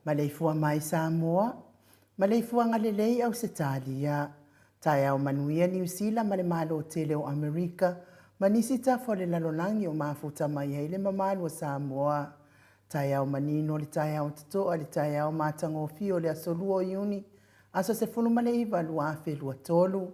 Maleifua mai Samoa, maleifuaga lelei Ausetalia, taeao manuia Niu Sila ma le Malo tele o Amerika ma nisi tafa o le lalolagi o mafuta mai ai le mamalu o Samoa. Taeao manino le taeao totoa le taeao matagofie o le aso 2 o Iuni, aso 19 2023.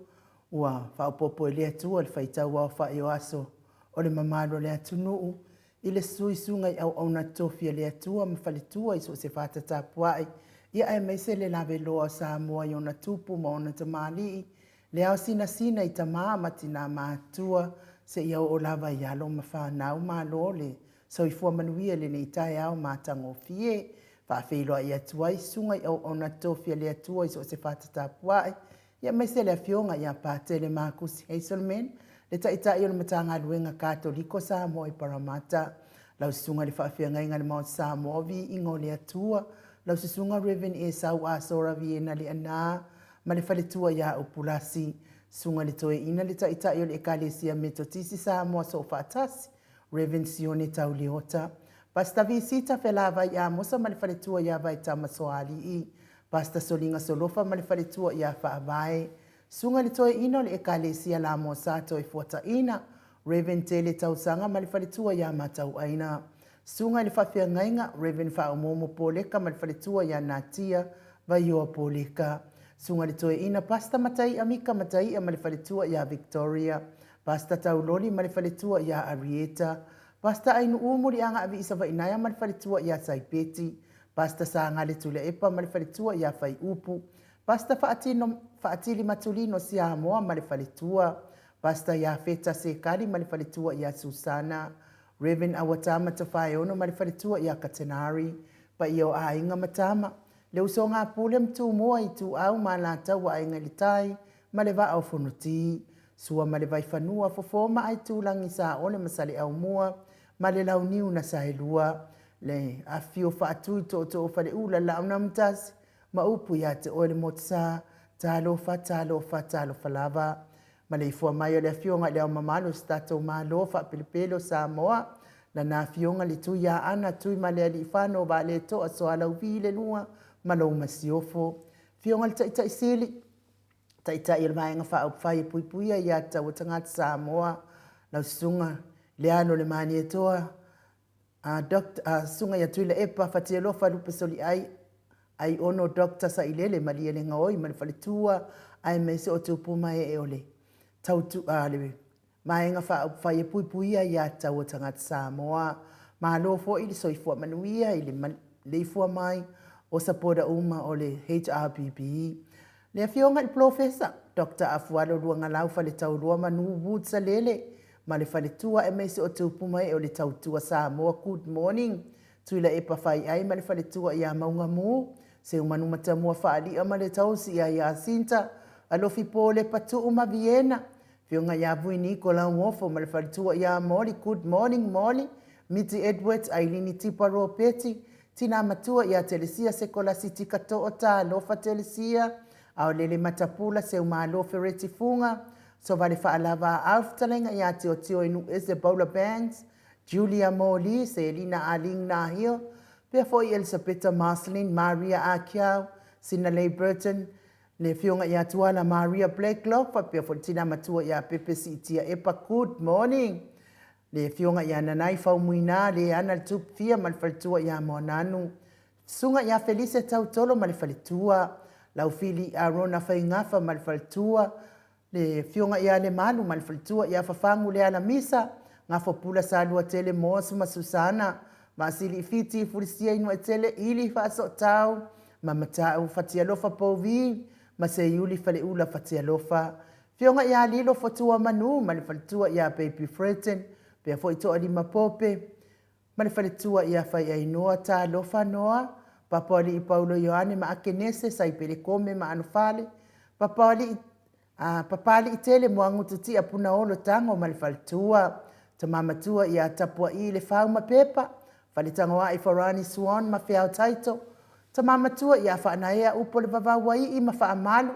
Ua faaopoopo e le Atua le faitau aofai o aso o le mamalu o le atunuu i le suisuga i auauna tofi a le Atua ma faletua i so o se fata tapuai, ia aemaise le laveloa o Samoa i ona tupu ma ona tamalii, le ao sinasina i tama ma tina matutua seia oo lava i alo ma fanau. Malo le soifua manuia i lenei taeao matagofie. Faafeiloai atu ai susuga i auauna tofi a le Atua i so o se fata tapuai, Ia aemaise le Afioga ia Patele Makusi Hazelman, le Taitai o le Matagaluega Katoliko Samoa i Paramata, lau Susuga i le Faafeagaiga i le Maota Samoa o Viiga o le Atua, lau Susuga Rev. Esau Asora Viena Leaana ma le faletua ia Upulasi, Susuga i le Toeaina le Taitai o le Ekalesia Metotisi Samoa Soofaatasi, Rev. Sione Tauleota, Pastor Visita Felavai Amosa ma le faletua ia Vaitama Soalii, Pastor Soliga Solofa ma le faletua ia Faavae, Susuga i le Toeaina o le Ekalesia Lamoa Sa Toefuataina, Rev. Tele Tausaga ma le faletua ia Matauaina, Susuga i le Faafeagaiga, Rev. Faaomoomo Poleka ma le faletua ia Natia Vaioa Poleka, Susuga i le Toeaina Pastor Mataia Mika Mataia ma le faletua ia Victoria, Pastor Tauloli ma le faletua ia Arieta, Pastor Ainu'u Muliagaavii Savainaea ma le faletua ia Saipeti, Pastor Sagale Tuilaepa ma le faletua ia Faiupu, Pastor Faatino, Faatili Matulino Siamoa ma le faletua, Pastor Iafeta Sekali ma le faletua ia Susana, Rev. Awatama Tofaeono ma le faletua ia Katenari, paia o aiga ma tama, Le Usoga a Pule ma Tumua, Ituau ma Alataua, Aiga i le Tai ma le Vaa o Fonoti, Sua ma le Vaifanua, Fofo ma Aitulagi, Saole ma Saleaaumua ma le Launiu na Saelua, Le Afifio o Faatui, Tootoo o Faleula, Laaunaamotasi ma upu ia te oe le Motusa, talofa, talofa, talofa lava. Maleifua mai o le Afioga i Le Ao Mamalu o si tatou Malo faapelepele o Samoa, Lana Afioga le Tuiaana Tuimalealiifano Vaaletoa Sualauvi le Lua ma lou Masiofo. Afioga i le Taitai Sili, Taitai o le Vaega Faaupufai e Puipuia Aia Tatau a Tagata Samoa, lau Susuga i le Alo o le Malietoa, Susuga ia Tuilaepa Fatialofa Lupesoliai Aiono Doctor Sailele Malielegaoi ma le faletua aemaise o tupu ma ee o le tautu, a, le Vaega Faaupufai e Puipuia Aia Tatau a Tagata Samoa. Malo foi le soifua manuia i le maleifua mai o sapoda uma o le HRPP. Le Afioga i le Polofesa Doctor Afualo Luagalau Faletauloa Manu Woods Salele ma le faletua aemaise o tupu ma ee o le tautua Samoa Good morning Tuilaepa Faiai ma le faletua ia Maugamu Seumanu Matamua Faali'a ma le tausi ia Yasinta Alofi Polepa Tuu ma Viena Afioga ia Vui Niko Lauofo ma le faletua ia Molly Good morning Molly Miti Edwards Ailini Tipa Ropeti Tina matua ia Telesia Sekolasiti Kato'o Talofa Telesia Aolele Matapula Seumalo Fereti Fuga Sovale Faalava Aau Fetalaiga ia Tiotio Inuese Bowler Banks Julia Moli Selina Aling Nahil pea foi Elisapeta Marceline Maria Akiau Sinalei Burton Le Afioga ia Tuala Maria Blacklock faapea foi le tina matua ia Pepe Siitia Epa Good morning Le Afioga ia Nanai Faumuina Leana le Tupufia ma le faletua ia Moananu Susuga ia Felise Tautolo ma le faletua Laufili Arona Faigafa ma le faletua Le Afioga ia Lemalu ma le faletua ia Fafagu Lealamisa, Gafopula Saluatele Moss ma Susana, Maasili Fiti Fulisia Inuaitele Ili Faasootau ma Matau Fatialofa Pouvi ma Seiuli Faleula Fatialofa, Afioga ia Lilo Fotuamanu ma le faletua ia Baby Freton, pea foi Toalima Pope ma le faletua ia Faiainoa Talofa Noa, Papaoalii Paulo Ioane ma Akenese Saipele Kome ma Anofale, Papaoalii a Papaliitele Moagutu Tia Punaolo Tago ma le faletua, Tama Matua ia Tapuaii Lefau ma Pepa, Faletagoai Farani Swan ma Feao Taito, Tama Matua ia Faanaea Upo le Vavauaii ma Faamalu,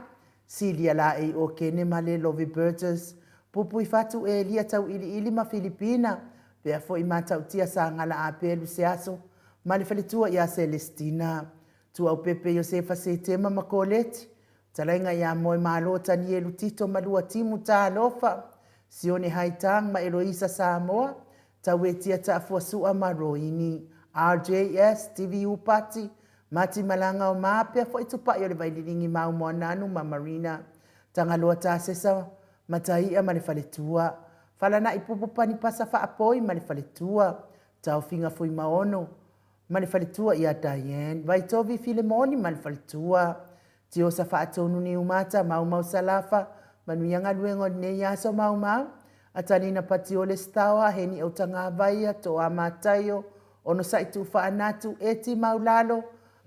Silia Laei Okene ma le Lovi Burgess, Pupuifatu Elia Tauiliili ma Filipina, pea foi Matautia Sagala Apelu Seaso ma le faletua ia Selestina, Tuaupepe Iosefa Setema ma Koleti, Fetalaiga ia Moemalo Tanielu Tito ma Luatimu Talofa, Sione Haitang ma Eloisa Samoa, Tauetia Taafuasua ma Roini, RJS, Stevie Upati, Mati Malanga o Mapea foi Tupai o le Vaililingi Mau Moananu ma Marina Tagaloa Tasesa Mataia ma le Faletua, Falana'i Pupu Panipasa Faapoi ma le Faletua, Taofiga Fuimaono ma le faletua ia Diane, Vaitovi Filemoni ma le faletua, Tiosa Faatonu Niumata, Maumau Salafa, Manuia galuega o lenei aso Maumau, Atalina Patiole Staoa, Heni Autagavaia, Toa Mataio, Onosai Tuufaanatu, Eti Maulalo,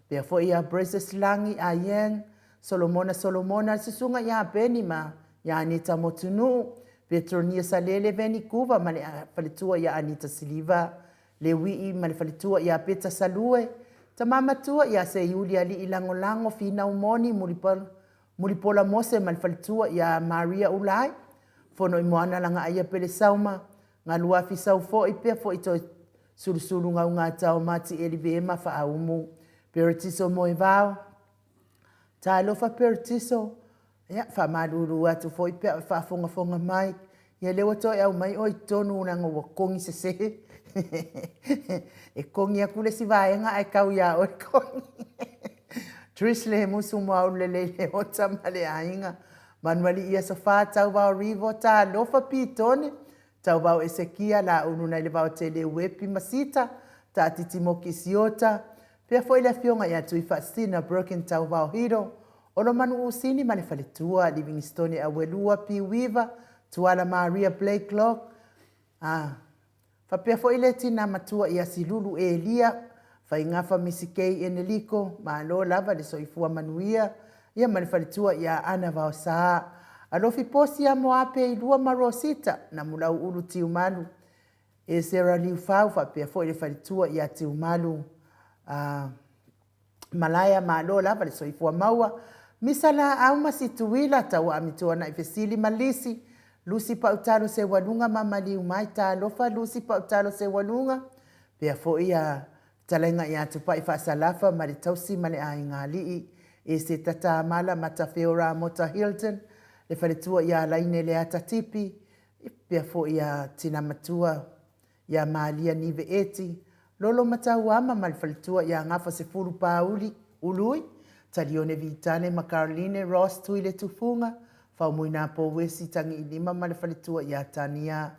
pea foi ia Bresis Lagi, Ayeng, Solomona Solomona, le susuga ia Beni ma ia Anita Motunuu, Petronia Salele Veni Kuva ma le faletua ia Anita Siliva, Lewii ma le faletua ia Peta Salue, tama matua ia Seiuli Alii Lagolago Finau Moni Mulipola Mose ma le faletua ia Maria Ulai, Fono i Moana Lagaaia Pelesauma, Galuafi Saufoi pea foi toe Sulusulu Gaugata o Mati Eli Vema Faaumu, Peretiso Moevao, Talofa Peretiso, Ia, faamalulu atu foi pe a o faafogafoga mai, ia lea ua toe aumai oe i totonu leaga ua kogi sese. E kogi atu le isi vaega ae tau ia oe le kogi. Trish Lemusu Moaulelei Leota ma le aiga. Manualii Aso Fa Tauvao Rivo Talofa Pitone Tauvao Esekia Laulu nai le Vaotele Uepi ma Sita Taatiti Moki Siota Pea foi le afioga ia Tuifaasisina Broken Tauvao Hiro Olomanu Usini ma le faletua, Livingstone Auelua P. Weaver, Tuala Maria Blakelock, a faapea foi le tina matua ia Silulu Elia. Faigafa Misikei Eneliko, malo lava le soifua manuia ia ma le faletua ia Ana Vaosa. Alofi Posi Amoape Ilua ma Rosita, Namulau Ulu Tiumalu, Esera Liufau faapea foi le faletua ia Tiumalu. Uh, Malaea malo lava le soifua maua. Misa laau ma Situila, Tauaa Mituanai Fesili ma Lisi, Lusi Pautalo Seualuga ma Maliu mai Talofa Lusi Pautalo Seualuga, pea foi a Fetalaiga ia Tupai Faasalafa ma le tausi ma le aiga alii, Eseta Tamala Matafeo Ramota Hilton, le faletua ia Laine Leata Tipi, pea foi a Tina Matua ia Malia Nive Eti, Lolo Matauama ma le faletua ia Gafa Sefulu Pauli Ului, Talione Vitane ma Caroline Ross Tuiletufuga, Faumuina Pouesi Tagiilima ma le faletua ia Tania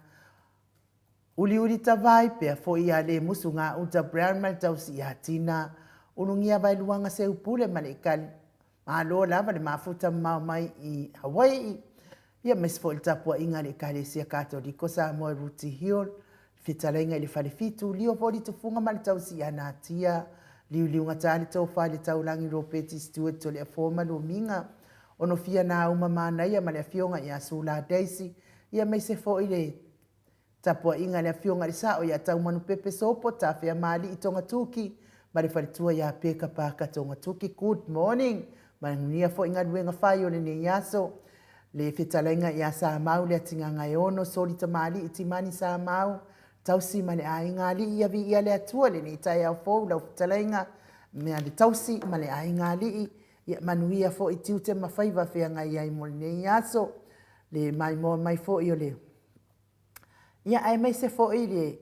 Uliuli Tavai, pea foi ia Lemusu Gauta Brown ma le tausi ia Tina Ulugia Vaeluaga Seupule ma le Ikali Malo lava le mafuta mamao mai i Hawai'i, ia aemaise foi le tapuaiga a le Ekalesia Katoliko Samoa i Rooty Hill, le fetalaiga i le Falefitu, Lio foi Tufuga ma le tausi ia Natia, Liuliugata le tofa i le Taulagi Ropeti Stewart Toleafoa ma Lumiga, Onofia Nauma Manaia ma le Afioga ia Sula Daisy, ia aemaise foi le Tapuaiga a le Afioga i le Sao ia Taumanupepe Sopo Tafeamaalii Togatuki ma le faletua ia Peka Parker Togatuki. Good morning! Manuia foi galuega fai o lenei aso. Le fetalaiga ia Samau Leatigagaeono Soli Tamalii Timani Samau Tausi ma le aiga alii ia viia le Atua lenei taeao fou lau fetalaiga mea le tausi ma le aiga alii ia manuia foi tiute ma faiva feagai ai mo lenei aso. Le maimoa mai foi o le Ia, aemaise foi le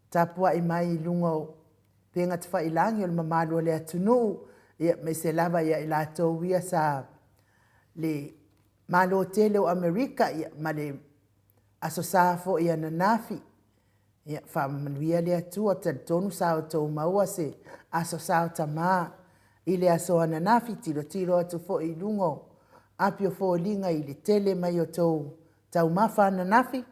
tapuai mai i luga o upega tafailagi o le mamalu o le atunuu, ia, aemaise lava ia i latou ia sa le Malo tele o Amerika, ia, ma le Aso Sa foi ananafi. Ia, faamanuia le Atua, talitonu sa outou maua se Aso Sa o Tama i le aso ananafi, tilotilo atu foi i luga o api o foliga i le tele mai o tou taumafa ananafi.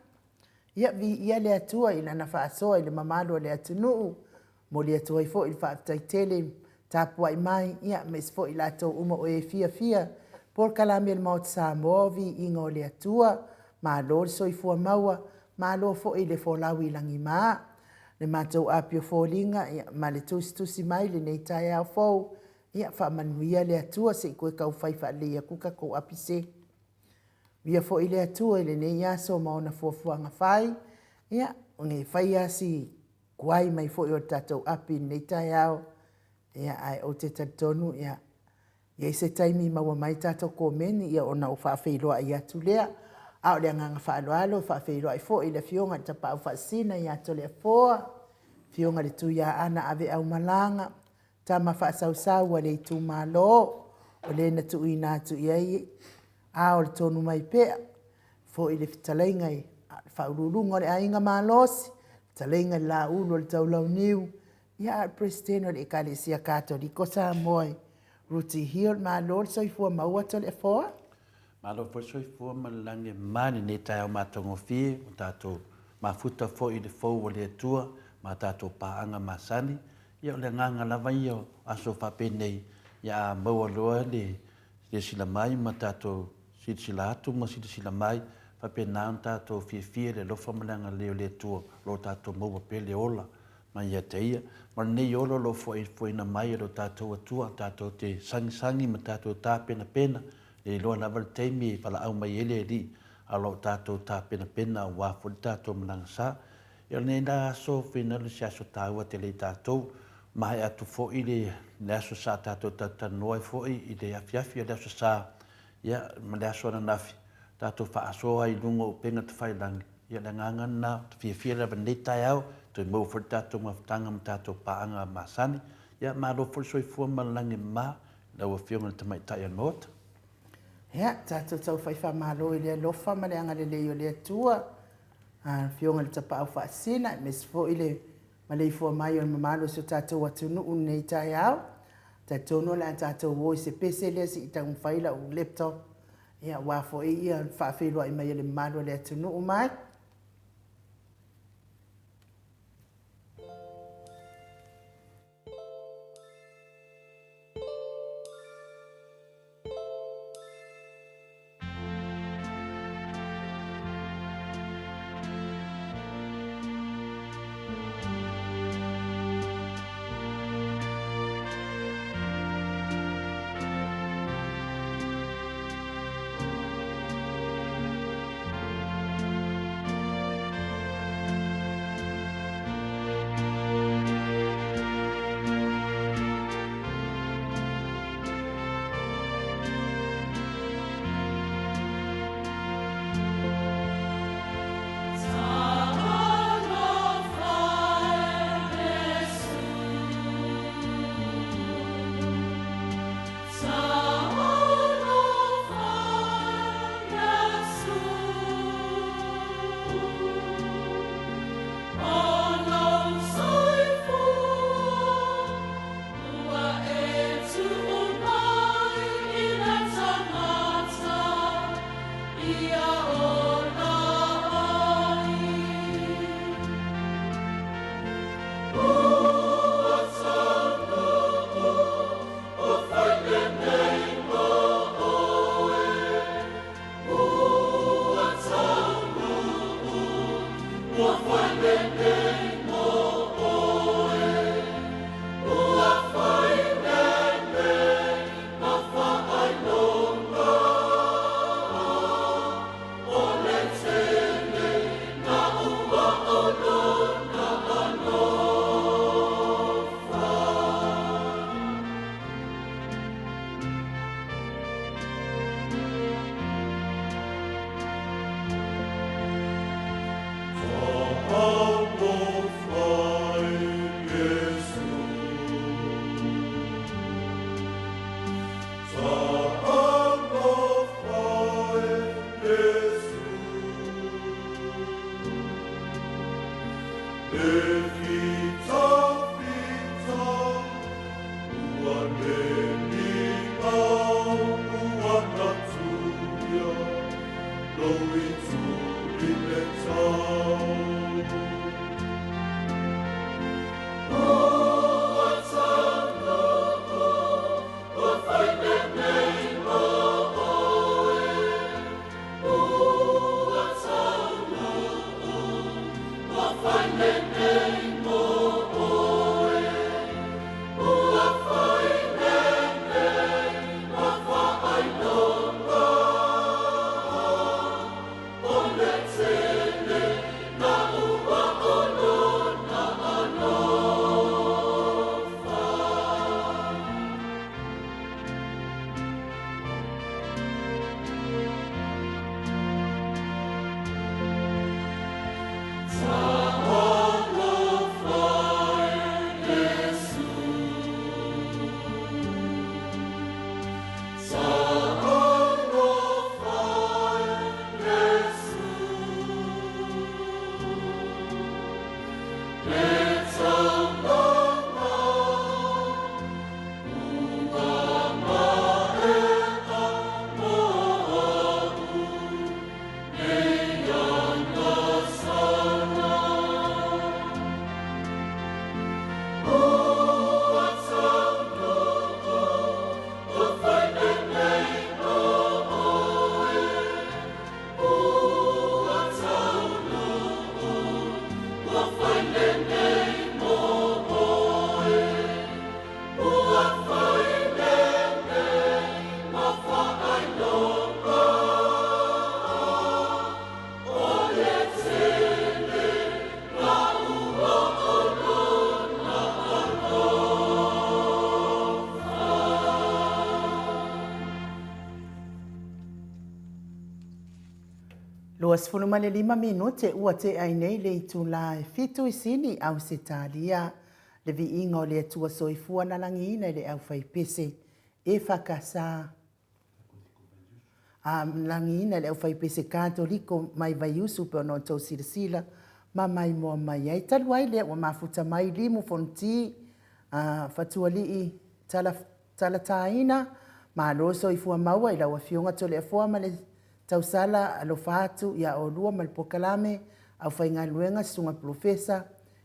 Ia, viia le Atua i Lana faasoa i le mamalu o le atunuu. Momoli atu ai foi le faafetai tele tapuai mai, ia, aemaise foi i latou uma o e fiafia polokalame a le Maota Samoa o viiga o le Atua. Malo le soifua maua, malo foi le folau i lagima. Le matou api o foliga, ia, ma le tusitusi mai lenei taeao fou, ia, faamanuia le Atua se i toe tau fai faalelei atu tatou api se. Viia foi le Atua i lenei aso ma ona fuafuaga fai, ia, ne i faia si tuai mai foi o le tatou api i lenei taeao, ia, ae ou te talitonu, ia, i ai se taimi e maua mai tatou komeni, ia, ona ou faafeiloai atu lea. A o le agaga faaaloalo, e faafeiloai foi i le Afioga i le Tapaau Faasisina ia Toleafoa, Afioga i le Tuiaana Aveaumalaga, tama faasausau a le itumalo, o le na tuuina atu i ai a o le tonu mai pea, foi le fetalaiga i le faauluuluga o le Aiga Malosi, fetalaiga i le Laulu o le Taulauniu, ia a o le Peresetene o le Ekalesia Katoliko Samoa i Rooty Hill. Malo le soifua maua Toleafoa. Malo foi le soifua ma le lagi e mama i lenei taeao matagofie ua tatou mafuta foi i le fou o le Atua ma tatou paaga masani. Ia o le agaga lava ia o aso faapenei, ia a maua loa le silasila mai ma tatou silasila atu ma silasila mai, faapena ona tatou fiafia i le alofa ma le agalelei o le Atua o lo o tatou maua pea le ola mai ia te Ia. Ma lenei ola o lo o foaifoaina mai e lo tatou Atua, tatou te sagisagi ma tatou tapenapena, le iloa lava le taimi e valaau mai ai le Alii, a o lo o tatou tapenapena aua foi le tatou malaga sa. Ia o lenei la aso, finau se aso taua tele i tatou, maea atu foi le, le aso sa tatou talatalanoa ai foi i le afiafi o le aso sa, ia, ma le aso ananafi, tatou faasoa ai i luga o upega tafailagi. Ia, le agaga lena, ou te fiafia lava i lenei taeao, toe maua foi le tatou mafutaga ma tatou paaga masani. Ia, malo foi le soifua ma le lagi e mama i lau Afioga i le Tamaitai o le Maota. Ia, tatou taufai faamalo i le alofa ma le agalelei o le Atua, a Afioga i le Tapaau Faasisina, aemaise foi le maleifua mai o le mamalu o si o tatou atunuu i lenei taeao. Talitonu o le a tatou o i se pese lea se i taumafai lau laptop, ia, aua foi ia le faafeiloai mai o le mamalu o le atunuu mai. 25 minute ua tea ai nei le itula e fitu i Sini, Ausetalia. Le viiga o le Atua Soifua na lagiina i le aufaipese EFKS. A lagiina i le aufaipese Katoliko mai Vaiusu pe ona outou silasila ma maimoa mai ai. Talu ai lea ua mafuta mai limu fonoti a Fatualii tala Talataina, malo soifua maua i lau Afioga Toleafoa ma le tausala alofa atu ia oulua ma le polokalame aufaigaluega Susuga Polofesa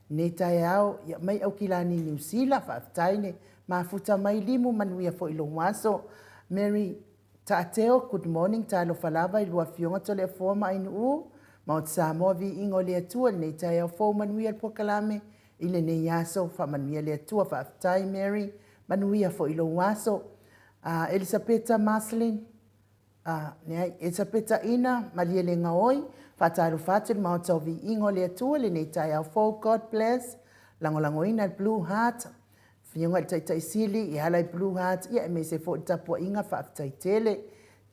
Nei taeao ia mai Aukilani Niu Sila faafetai le mafuta mai limu manuia foi lou aso Mary Taateo good morning talofa lava i lua afioga Toleafoa ma Ainuu Maota Samoa viiga o le Atua i lenei taeao fou manuia le polokalame i lenei aso faamanuia le Atua faafetai Mary manuia foi lou aso Elisapeta Marcelin A, leai, Elisapeta Ina, Malielegaoi, faatalofa atu i le Maota o Viiga o le Atua i lenei taeao fou, God bless, lagolagoina le Blue Heart, Afioga i le Taitai Sili e ala i Blue Heart, ia aemaise foi le tapuaiga, faafetai tele.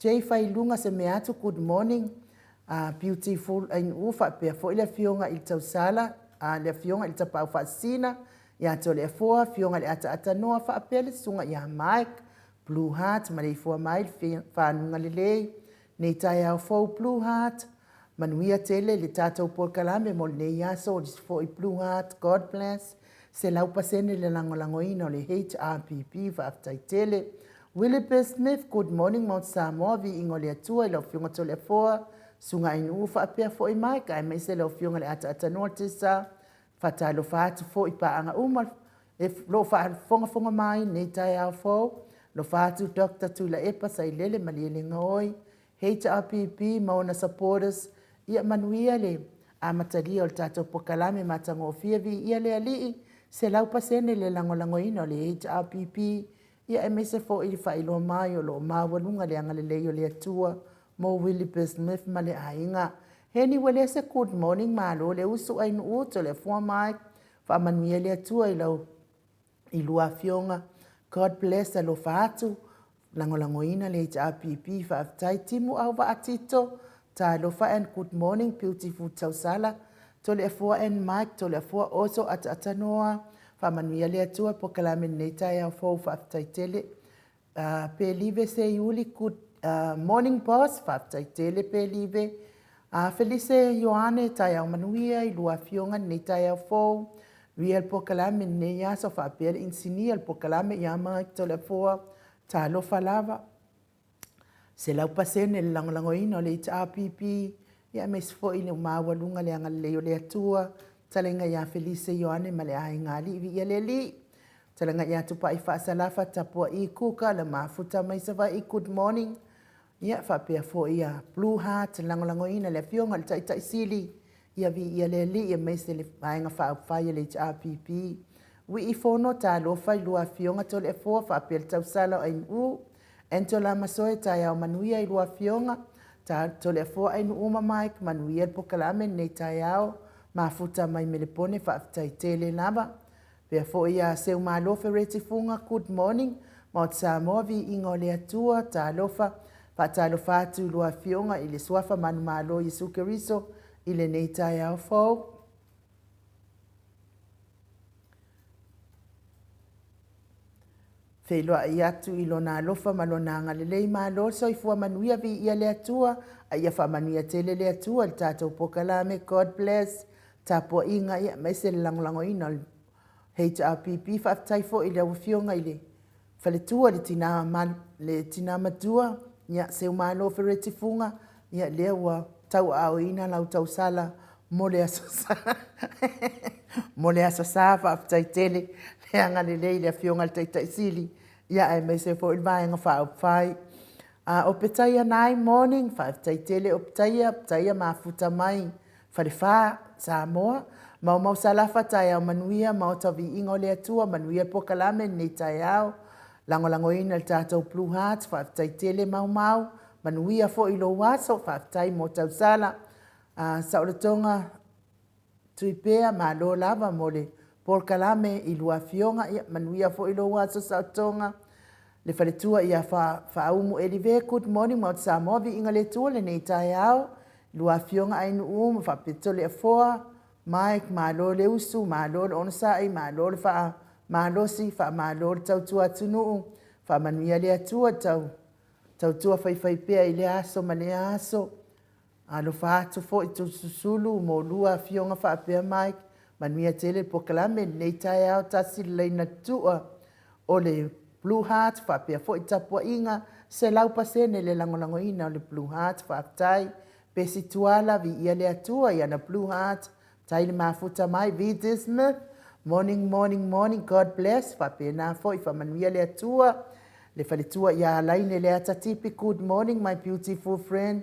Jay Failuga Semeatu, good morning, Beautiful Ainuu faapea foi le Afioga i le Tausala, le Afioga i le Tapaau Faasisina ia Toleafoa, Afioga i le Ataatanoa faapea le Susuga ia Mike, Blue Heart, Maleifua mai le fanuga lelei nei taeao fou Blue Heart, Manuia tele le tatou polokalame mo lenei aso o lisi foi Blue Heart, God bless, 100% le lagolagoina o le HRPP, faafetai tele. Willipe Smith, Good morning Mount Samoa, viiga o le Atua i lau Afioga Toleafoa, Susuga Ainuu faapea foi Mike aemaise lau Afioga i le Ataatanoa Tessa, Faatalofa atu foi i paaga uma e loo faafogafoga mai nei taeao fou. Alofa atu Doctor Tuilaepa Sailele Malielegaoi, HRPP ma ona supporters, ia manuia le amatalia o le tatou pokalame matagofie viia le Alii, 100% le lagolagoina o le HRPP, ia aemaise foi le faailoa mai o lo o maualuga le agalelei o le Atua mo Willie Bismuth ma le aiga. Heni Uelese good morning malo le usu Ainuu Toleafoa Mike Faamanuia le Atua i lau i lua afioga God bless alofa atu lagolagoina le HRPP faafetai Timu Auvaa Tito talofa and good morning beautiful Tausala. Toleafoa and Mike, Toleafoa Oso Ataatanoa, Faamanuia le Atua Pokalame lenei taeao fou faafetai tele. Pelive Seiuli, good morning boss, faafetai tele Pelive. Felise Ioane, taeao manuia i lua afioga lenei taeao fou. Manuia le pokalame lenei aso faapea le inisinia o le pokalame ia Mike Toleafoa. Talofa lava. 100% le lagolagoina o le HRPP, ia aemaise foi le maualuga le agalelei o le Atua, fetalaiga ia Felise Ioane ma le aiga Alii, viia le Alii. Fetalaiga ia Tupai Faasalafa, Tapua'i Kuka, le mafuta mai Savaii, good morning. Ia faapea foi ia Blue Heart, lagolagoina le afioga i le Taitai Sili, ia viia le Alii aemaise le Vaega Faaupufai a le HRPP. Wii Fono, talofa i lua afioga Toleafoa faapea le tausala o Ainuu, Angela Masoe, taeao manuia i lua afioga, Toleafoa Ainuu ma Mike, manuia le pokalame lenei taeao, mafuta mai Melepone, faafetai tele lava. Pea foi ia Seumalo Fereti Fuga, good morning, Maota Samoa, viiga o le Atua, talofa, faatalofa atu i lua afioga i le Suafa Manumalo Iesu Keriso i lenei taeao fou. Feiloai atu i Lona alofa ma Lona agalelei, malo le soifua manuia, viia le Atua, a ia faamanuia tele le Atua i le tatou pokalame, God bless, tapuaiga ia aemaise le lagolagoina o le HRPP. Faafetai foi i lau Afioga i le faletua, le tina, le tina matua, ia Seumalo Fereti Fuga, ia lea ua tauaaoina lau tausala mo le Aso Sa. mo le Aso Sa, faafetai tele le agalelei i le Afioga i le Taitai Sili, ia aemaise foi le Vaega Faaupufai. A o Petaia nai morning, faafetai tele o Petaia, Petaia mafuta mai Falefa, Samoa. Maumau Salafa, taeao manuia, Maota Viiga o le Atua, manuia le pokalame lenei taeao. Lagolagoina le tatou Blue Heart, faafetai tele Maumau, manuia foi lou aso, faafetai mo tausala. Saolotoga Tuipea, malo lava mo le polokalame i lua afioga, ia manuia foi lou aso Saolotoga. Le faletua ia Faaumu Elive, good morning Maota Samoa, viiga le Atua lenei taeao, lua afioga Ainuu ma faapea Toleafoa, Mike, malo le usu, malo le onosai, malo le faamalosi, faamalo le tautua atunuu, faamanuia le Atua tau tautua faifaipea i lea aso ma lea aso. Alofa atu foi Toeolesulusulu mo lua afioga faapea Mike, manuia tele le pokalame lenei taeao tasi le laina tua o le Blue Heart faapea foi tapuaiga 100% le lagolagoina o le Blue Heart faafetai Pesi Tuala viia le Atua i ana Blue Heart tai le mafuta mai VD Smith morning morning morning God bless faapena foi faamanuia le Atua le faletua ia Alaine Leata Tipi good morning my beautiful friend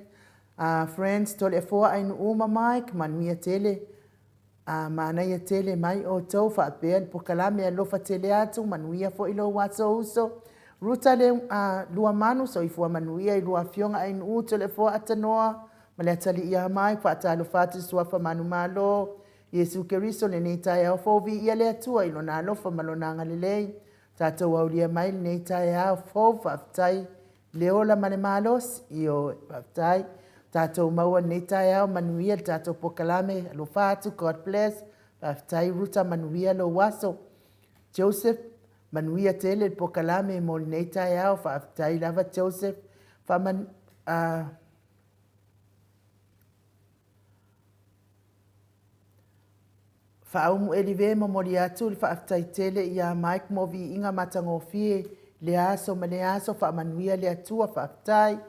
friends Toleafoa Ainuu ma Mike manuia tele A manaia tele mai outou faapea le pokalame alofa tele atu manuia foi lou aso uso Ruta le a Luamanu soifua manuia i lua afioga Ainuu Toleafoa Atanoa ma le atalii ia Mike faatalofa atu i suafa manumalo Iesu Keriso lenei taeao fou viia le Atua i lona alofa ma lona agalelei tatou aulia mai lenei taeao fou faafetai Le ola ma le malosi, ioe, faafetai. Tatou maua lenei taeao, manuia le tatou pokalame, alofa atu, God bless. Faafetai Ruta, manuia lou aso. Joseph, manuia tele le pokalame mo lenei taeao, faafetai lava Joseph. Faaman, Faaumu Elive momoli atu le faafetai tele ia Mike mo viiga matagofie lea aso ma lea aso faamanuia le Atua faafetai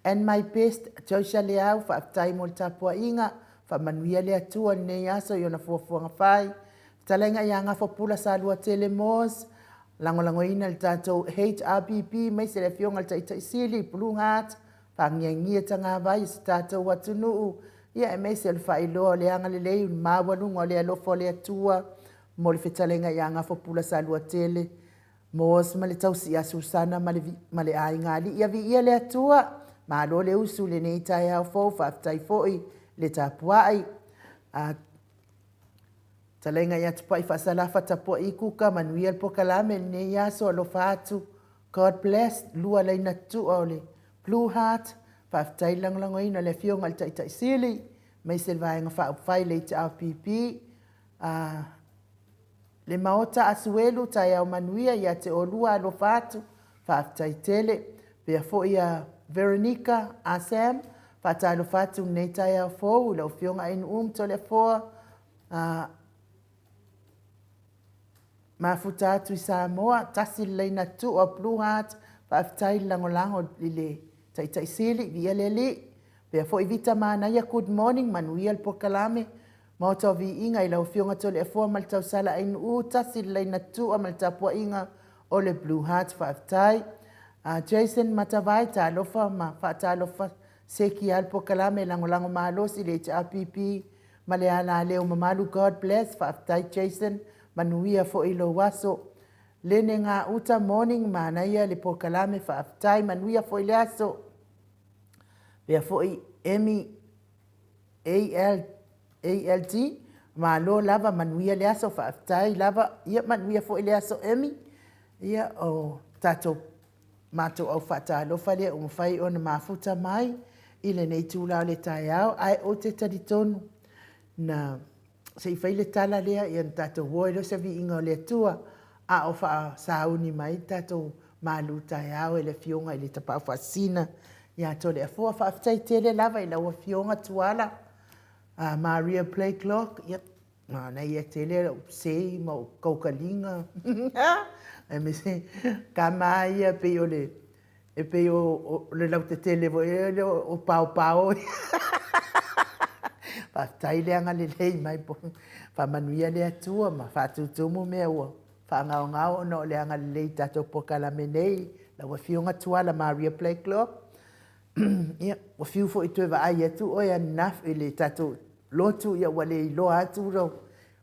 and my best Josia Leau faafetai mo le tapuaiga faamanuia le Atua lenei aso i ona fuafuaga fai fetalaiga ia Gafapula Saluatele Moores lagolagoina le tatou HRPP maise le afioga le Taitai Sili Blue Heart Faangiagia tagavai o si tatou atunuu, ia aemaise o le faailoa o le agalelei o le maualuga o le alofa o le Atua mo le fetalaiga ia Gafapula Saluatele, Moores ma le tausi ia Susana ma le, ma le aiga alii. Ia viia le Atua, malo le usu i lenei taeao fou, faafetai foi le tapuai. A, Talaiga ia Tupai Faasalafa Tapuai Kuka, manuia le pokalame i lenei aso, alofa atu. God bless, lua laina tua o le Blue Heart, faafetai le lagolagoina o le Afioga i le Taitai Sili, Aemaise le Vaega Faaupufai le HRPP, a le Maota Asuelu, taeao manuia ia te oulua, alofa atu, faafetai tele. Faapea foi ia Veronica Asam, faatalofa atu i lenei taeao fou i lau Afioga Ainuu ma Toleafoa, a mafuta atu i Samoa, tasi le laina Tuua Blue Heart, faafetai le lagolago i le Taitai Sili, viia le Alii. Faapea foi Vita Manaia, good morning, manuia le polokalame. Maota o Viiga i lau Afioga Toleafoa ma le tausala Ainuu, tasi le laina Tuua ma le tapuaiga o le Blue Heart, faafetai. Jason Matavai, talofa ma faatalofa seki lava le polokalame, lagolago malosi i le HRPP ma le alaleo mamalu, God bless, faafetai Jason, manuia foi lou aso. Lene Gauta, morning, manaia le polokalame, faafetai, manuia foi le aso. Faapea foi Amy AL, ALD, malo lava, manuia le aso, faafetai lava, ia manuia foi le aso Amy. Ia, o tatou matou au faatalofa lea ua mafai ona mafuta mai i lenei itula o le taeao, ae ou te talitonu na se i fai le tala lea, ia ona tatou o ai lea o se viiga o le Atua, a o faasauni mai le tatou malu taeao e le Afioga i le Tapaau Faasisina ia Toleafoa. Faafetai tele lava i lau Afioga Tuala Maria Blakelock, ia, manaia tele lou sei ma ou kaukaliga, aemaise tama ia pei o le E pei o le lautetele foi lea o paopao ia. Faafetai le agalelei mai, faamanuia le Atua ma faatutumu mea ua faagaogao ona o le agalelei i tatou polokalame nei, lau Afioga Tuala Maria Blacklock. Ia, ua fiu foi e toe vaai atu oe ananafi i le tatou lotu, ia ua le iloa atu lou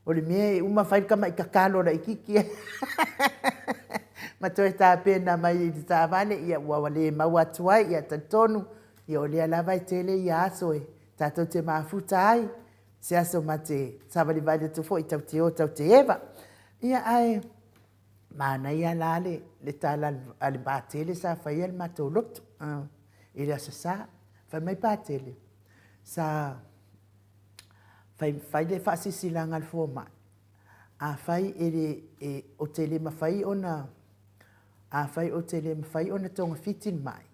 O le mea e uma fai le tamai tatalo laitiiti ma toe tapena mai i le taavale, ia ua le maua atu ai. Ia talitonu, ia o lea lava e tele ia aso e tatou te mafuta ai, se aso ma te savalivali atu foi tatou te o tatou te eva. Ia ae manaia la le tala a le Patele sa faia le matou lotu i le Aso Sa. Fai mai Patele, sa Fai, fai le faasilasilaga a le fomai, afai e le, e, ou te le mafai ona, afai ou te le mafai ona togafiti le mai,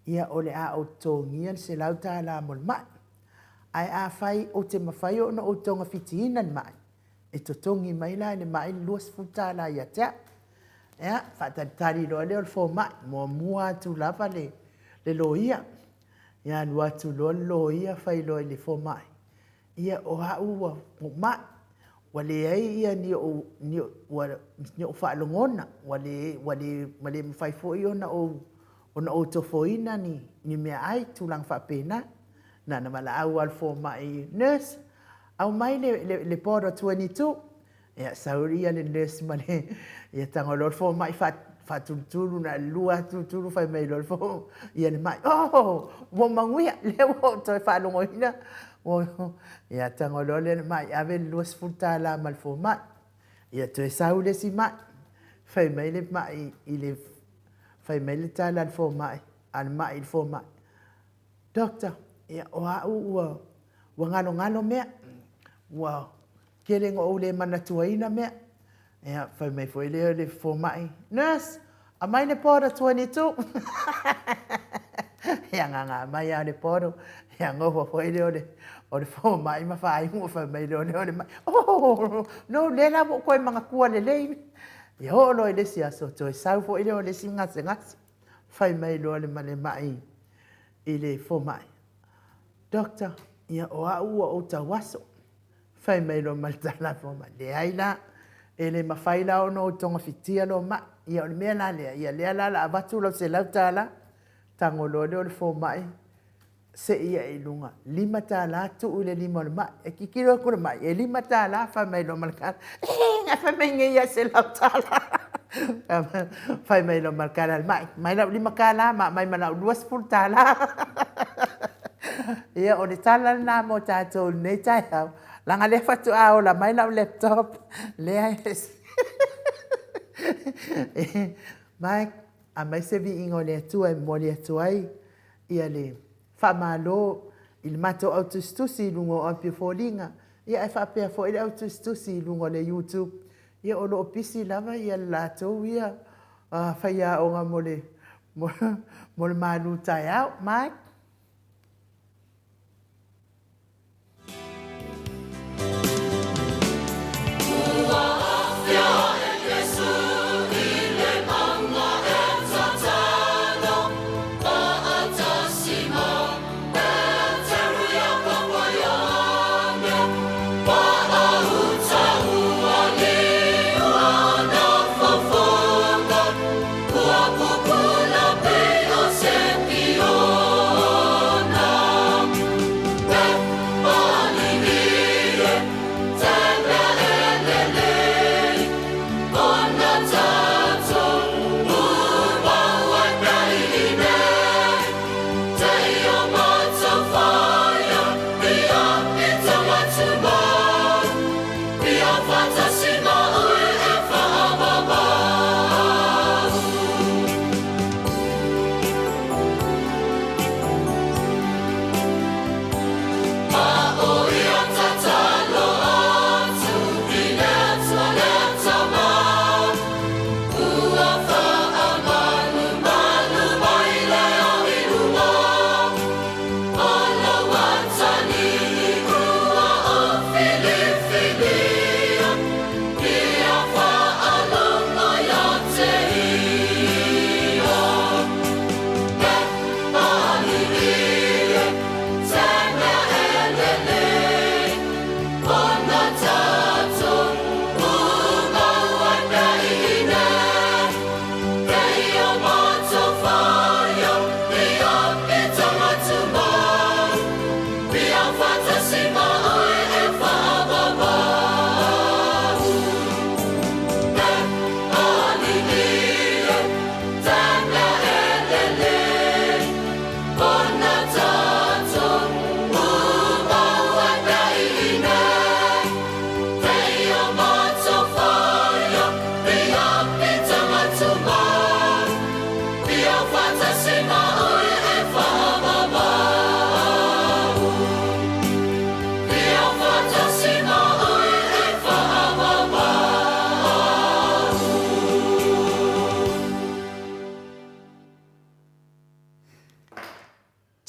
ia o le a ou totogia le $100 mo le mai. Ae afai ou te mafai ona ou togafitiina le mai, e totogi mai la e le mai le $20 ia te au. Ia, faatalitali loa lea o le fomai, muamua atu lava le, le loia. Ia alu atu loa le loia fai loa i le fomai, ia o au ua ma'i, ua leai ia ni ou, ni ou, ua, ni ou faalogona, ua le, ua le, ua le mafai foi ona ou, ona ou tofoina ni, ni meaai, tulaga faapena. Na ona valaau lava o le fomai, nurse, aumai le, le, le border 22. Ia, sau ia le nurse ma le, ia tago loa le fomai faatulutulu, na o le lua lava tulutulu, fai mai loa le fo, ia le mai, oh, ua manuia, lea ua ou toe faalogoina. Ia, tago loa le mai, ave le $20 ma le fomai. Ia, toe sau le isi mai, fai mai le mai i le, fai mai le tala a le fomai, a le mai i le fomai, Doctor, ia, o au ua, ua galogalo mea, ua tele ina ou le manatuaina mea. Ia, fai mai foi lea o le fomai, Nurse, aumai le border 22. Ia, gaga mai lava le border, ia nofo foi lea o le, o le fomai ma faaiuga fai mai loa lea o le mai, Oh, no, lea la ua ou toe manatua lelei. Ia oo loa i le isi aso, toe sau foi lea o le isi gasegase. Fai mai loa le le mai i le fomai, Doctor, ia o au ua ou tauaso. Fai mai loa ma le tala a le fomai, leai la, e le mafai la ona ou togafitia lou mai. Ia o le mea la lea, ia lea la o le a avatu lau $100, tago loa lea o le fomai, sei ae i luga, $5 tuu i le lima o le mai. E tilotilo atu le mai, e $5, fai mai loa ma le tala, ee, na e fai mai nei lava e $100. Fai mai loa ma le tala a le mai, aumai lau $5 ma aumai ma lau $20. Ia, o le tala lena mo tatou i lenei taeao, leaga o lea faatoa ola mai lau laptop, lea e... Mike, aumai se viiga o le Atua e momoli atu ai ia le faamalo i le matou au tusitusi i luga o Api o Foliga, ia ae faapea foi le au tusitusi i luga o le YouTube, ia o lo o pisi lava ia le latou ia faiaoga mo le mo le malu taeao. Mike?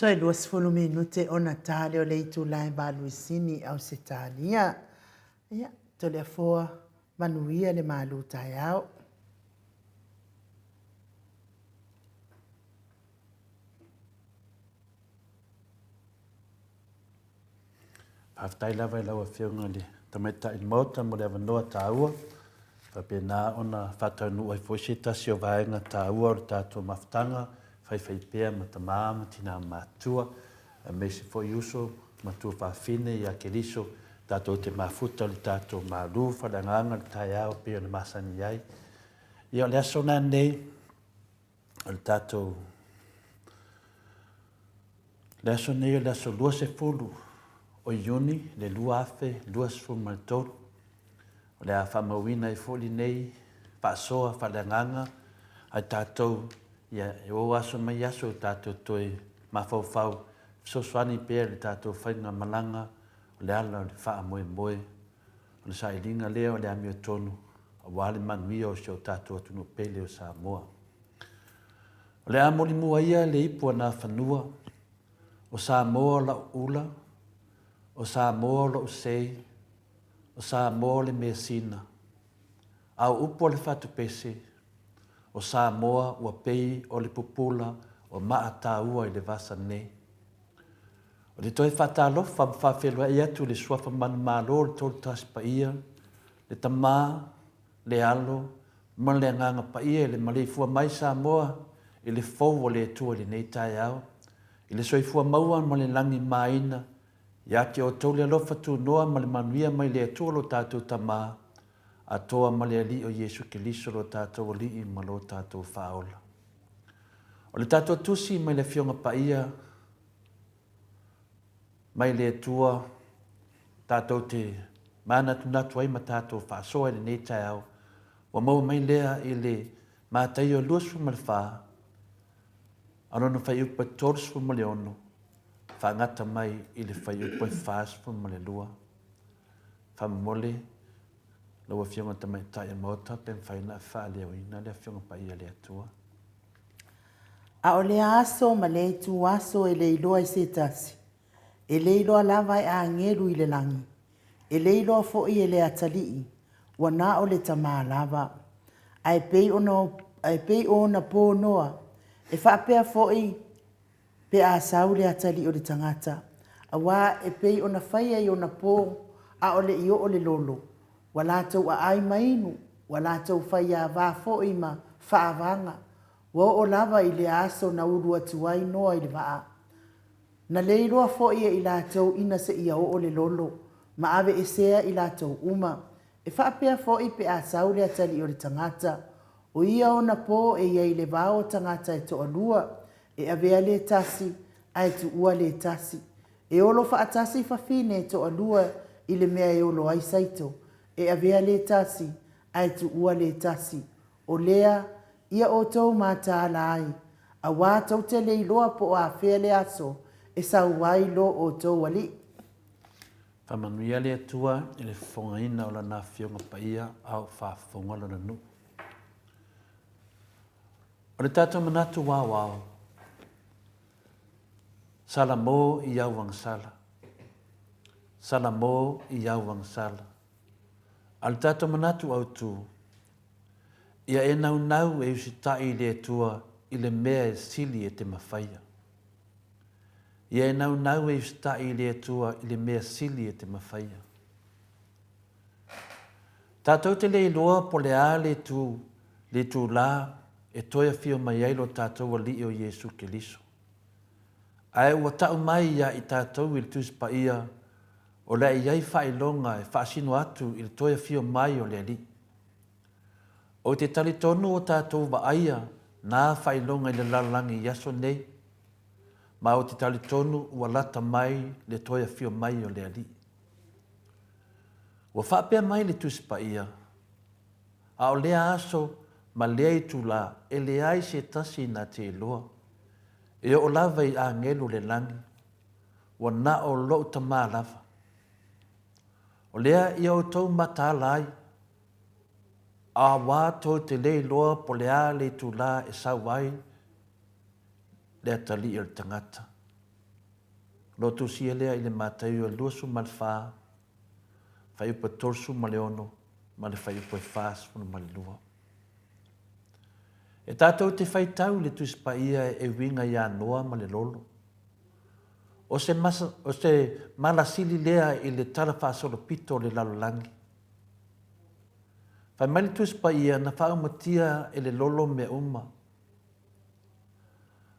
Toe 20 minute ona ta lea o le itula e 8 i Sini, Ausetalia. Ia, Toleafoa, manuia le malu taeao. Faafetai lava i lau Afioga i le Tamaitai Maota mo le avanoa taua. Faapena ona faataunuu ai foi se tasi o vaega taua o le tatou mafutaga faifaipea ma tama ma tina matutua, aemaise foi uso ma tuafafine ia Keriso, tatou te mafuta i le tatou malu faaleagaga i le taeao e pei ona masani ai. Ia o le aso lenei o le tatou Le aso nei o le aso 20 o Iuni le 2023, o le a faamauina ai foi lenei faasoa faaleagaga ai tatou, ia, e o aso mai aso tatou toe mafaufau fesoasoani pea i le tatou faiga malaga o le ala o le faamoemoe, o le sailiga lea o le amiotonu aua le manuia o si o tatou atunuu pele o Samoa. O le a molimua ia le ipu a Nafanua, O Samoa o lau ula, o Samoa o lou sei, o Samoa o le measina. A o upu a le fatupese, O Samoa ua pei o le pupula o maa taua i le vasa nei. O te toe faatalofa ma faafeiloai atu i le Suafa Manumalo o le Tolutasi Paia, le Tama, le Alo ma le Agaga Paia i le maleifua mai Samoa i le fou o le Atua i lenei taeao, i le soifua maua ma le lagi māina, ia te outou le alofa tunoa ma le manuia mai le Atua lo tatou Tama, Atoa ma le Alii o Iesu Keliso lo tatou Alii ma lo tatou Faaola. O le tatou Tusi mai le Afioga Paia mai le Atua tatou te manatunatu ai ma tatou faasoa i lenei taeao, ua maua mai lea i le Mataio 24, a lona fuaiupu 36, Faagata mai i le fuaiupu e 42. Faamolemole lau Afioga i le Tamaitai o le Maota pe mafai ona e faaleoina le Afioga Paia a le Atua. A o lea aso ma lea ituaso e le iloa e se tasi, e le iloa lava e agelu i le lagi, e le iloa foi e le atalii, ua na o le Tama lava. Ae pei ona, ae pei o ona po Noa, e faapea foi pe a sau le atalii o le tagata, aua e pei ona faia i ona po a o le i oo le lolo, ua latou aai ma inu, ua latou faiava foi ma faavaga, ua oo lava i le aso na ulu atu ai Noa i le vaa. Na le iloa foi e i latou ina seia oo le lolo, ma aveesea i latou uma. E faapea foi pe a sau le atalii o le tagata, o ia ona po e i ai i le vao o tagata e toalua, e avea le tasi ae tuua le tasi. E olo faatasi fafine e toalua i le mea e olo ai saito, e avea le tasi ae tuua le tasi. O lea, ia outou mataala ai, auā tou te le iloa po o afea le aso e sau ai lo outou Alii. Faamanuia le Atua i le fofogaina o Lana Afioga Paia a o faafofoga Lona nuu. O le tatou manatu aoao, Salamo i au agasala. Salamo i au agasala. A o le tatou manatu autu, ia e naunau e usitai i le Atua i le mea e sili e te mafaia. Ia e naunau e usitai i le Atua i le mea sili e te mafaia. Tatou te le iloa po le a le itu, le itulā e toe afio mai ai lo tatou Alii o Iesu Keriso. Ae ua tau mai iā i tatou i le Tusi Paia, o le a i ai faailoga e faasino atu i le toe afio mai o le Alii. Ou te talitonu ua tatou vaaia nā faailoga i le lalolagi i aso nei, ma ou te talitonu ua lata mai le toe afio mai o le Alii. Ua faapea mai le Tusi Paia, A o lea aso ma lea itulā e leai se tasi na te iloa, e oo lava i agelu o le lagi, ua na o lou Tama lava. O lea ia outou mataala ai, auā tou te le iloa po le a le itulā e sau ai le atalii o le tagata. O lo tusia lea i le Mataio e 24, fuaiupu e 36 ma le fuaiupu e 42. E tatou te faitau i le Tusi Paia e uiga iā Noa ma le lolo. O se, masa, o se malasili lea i le tala faasolopito o le lalolagi. Fai mai le Tusi Paia na faaumatia e le lolo mea uma.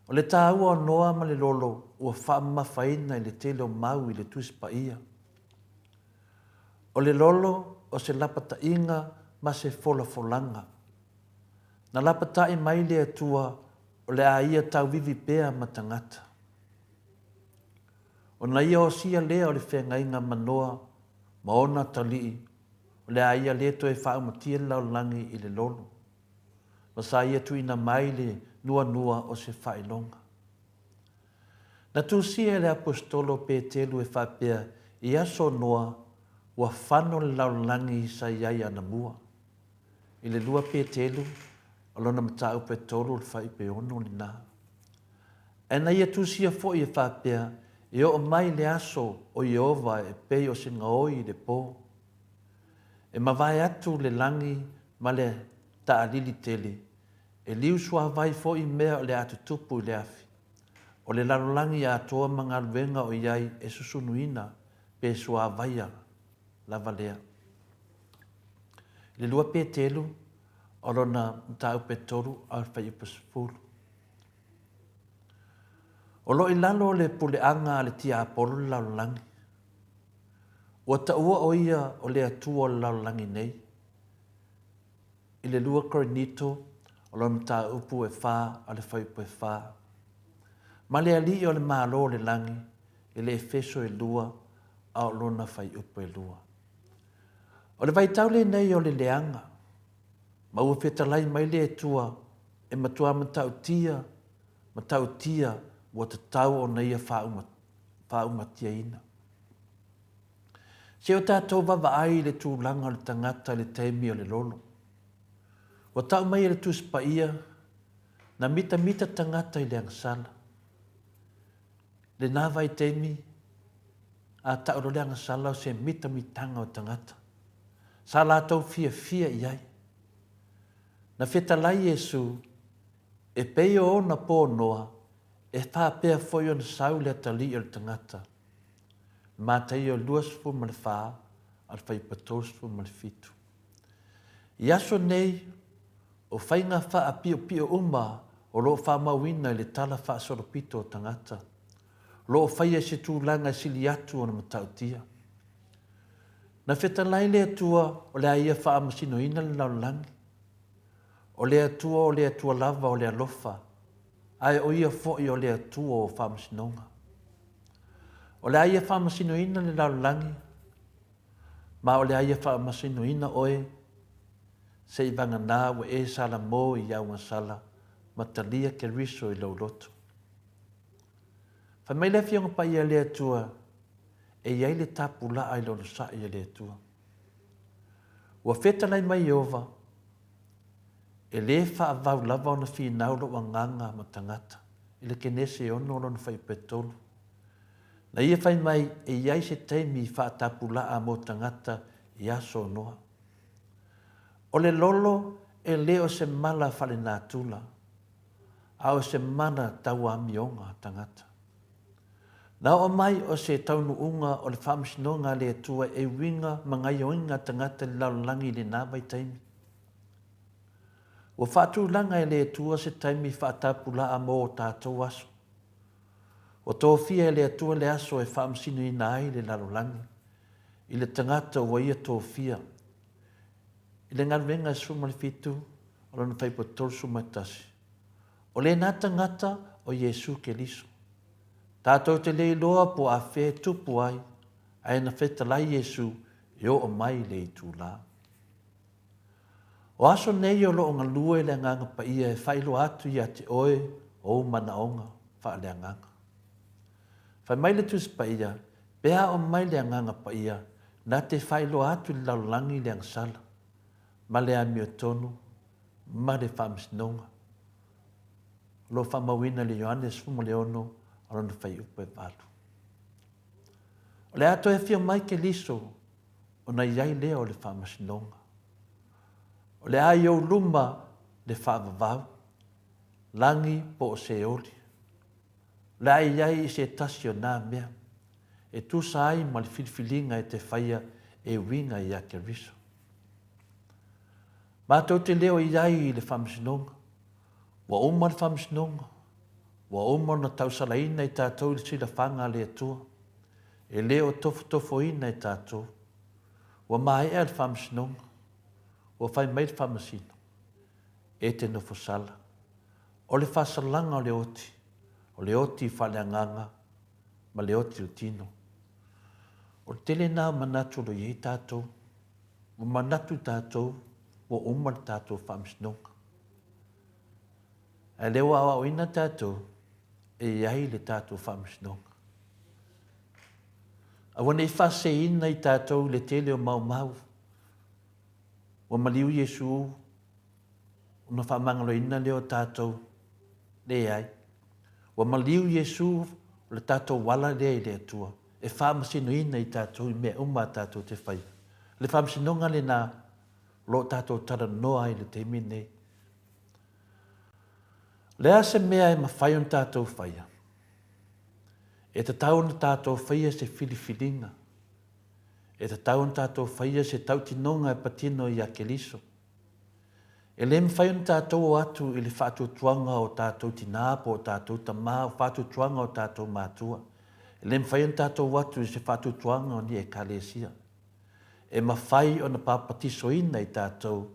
O le tāua o Noa ma le lolo ua faamamafaina i le tele o mau i le Tusi Paia. O le lolo o se lapataiga ma se folafolaga. Na lapatai mai le Atua o le a ia tauivi pea ma tagata. Ona ia osia lea o le feagaiga ma Noa ma ona atalii o le a ia le toe faaumatia le lalolagi i le lolo, ma sa ia tuuina mai le nuanua o se faailoga. Na tusia e le Aposetolo o Petelu e faapea, I aso Noa, ua fano le lalolagi sa i ai anamua. I le 2 Petelu, o lona mataupu e 3 o le faaiupe 6 lena. Ae na ia tusia foi e faapea, E oo mai le aso o Ieova e pei o se gaoi i le po. E mavae atu le lagi ma le taalili tele, E liu suavai foi mea o le a tutupu i le afi. O le lalolagi atoa ma galuega o i ai e susunuina pe suavaia lava lea. I le 2 Petelu, o lona mataupu e 3 a o le fuaiupu 10. O lo o i lalo o le puleaga a le tiapolo le lalolagi. Ua taua o ia o le atua o le lalolagi nei. I le 2 Korinito, o lona mataupu e fa a le fuaiupu e fa. Ma le Alii o le Malo o le lagi, i le Efeso e lua, a o lona fuaiupu e lua. O le vaitau lenei o le leaga, ma ua fetalai mai le Atua e matua matautia, matautia ua tatau ona ia faauma. faaumatiaina. Se o tatou vaavaai i le tulaga o le tagata i le taimi o le lolo. Ua tau mai e le Tusi Paia, na mitamita tagata i le agasala. Lena vaitaimi, a tau loa le agasala o se mitamitaga o tagata. Sa latou fiafia i ai. Na fetalai Iesu, e pei o ona po noa, e faapea foi ona sau le atalii o le tagata. Mataio 24 a le Fuaiupu 37. I aso nei, o faiga faapiopio uma o lo o faamauina i le tala faasolopito o tagata, o lo o faia i se tulaga e sili atu ona matautia. Na fetalai le Atua o le a Ia faamasinoina le lalolagi. O le Atua o le Atua lava o le alofa, ae o Ia foi o le Atua o faamasinoga. O le a Ia faamasinoina le lalolagi, ma o le a Ia faamasinoina oe, seivagana ua e salamo i augasala ma talia Keriso i lou loto. Fai mai le Afioga Paia a le Atua, e i ai le tapulaa i le onosai a le Atua. Ua fetalai mai Ieova, E lē faavavau lava ona finau lou agaga ma tagata i le Kenese e ono lona fuaiupu e 3. Na ia fai mai e i ai se taimi faatapulaa mo tagata i aso o Noa. O le lolo e le o se mala faalenatura, a o se mala tau amioga a tagata. Na oo mai o se taunuuga o le faamasinoga a le Atua e uiga ma gaioiga tagata i le lalolagi i lena vaitaimi. Ua faatulaga e le Atua se taimi faatapulaa mo o tatou aso. Ua tofia e le Atua le aso e faamasinoina ai le lalolagi i le tagata ua ia tofia. I le galuega e 17 o lona fuaiupu 31, o lena tagata o Iesu Keriso. Tatou te le iloa po o afea e tupu ai, ae na fetalai Iesu e oo mai le itula. O aso nei o lo o galue le Agaga Paia e faailoa atu ia te oe ou manaoga faaleagaga. Fai mai le Tusi Paia, Pe a oo mai le Agaga Paia, na te faailoa atu i le lalolagi le agasala, ma le amiotonu, ma le faamasinoga. O lo o faamauina i le Ioane 16 o lona fuaiupu e 8. O le a toe afio mai Keriso ona i ai lea o le faamasinoga. O le a i ou luma le faavavau, lagi po o Seoli. O le a i ai i se tasi o nā mea, e tusa ai ma le filifiliga e te faia e uiga iā Keriso. Matou te leo i ai i le faamasinoga. Ua uma le faamasinoga. Ua uma ona tausalaina i tatou i le silafaga a le Atua. E le o tofotofoina e tatou. Ua maea le faamasinoga. Ua fai mai le faamasino, E te nofo sala. O le faasalaga o le oti, o le oti faaleagaga ma le oti o le tino. O le tele lena o manatu o lo o i ai tatou. Ua manatu tatou ua uma le tatou faamasinoga. Ae lea ua aoaoina tatou e i ai le tatou faamasinoga. Aua ne i faaseseina i tatou i le tele o maumau. Ua maliu Iesu ona faamagaloina lea o tatou. Leai. Ua maliu Iesu o le tatou ala lea i le Atua e faamasinoina i tatou i mea uma a tatou te faia. O le faamasinoga lena o lo o tatou talanoa ai i le taimi lenei. O le a se mea e mafai ona tatou faia? E tatau ona tatou faia se filifiliga. E tatau ona tatou faia se tautinoga e patino iā Keriso. E le mafai ona tatou o atu i le faatuatuaga o tatou tinā po o tatou tamā, o faatuatuaga o tatou matua. E le mafai ona tatou o atu i se faatuatuaga o ni Ekalesia. E mafai ona papatisoina i tatou,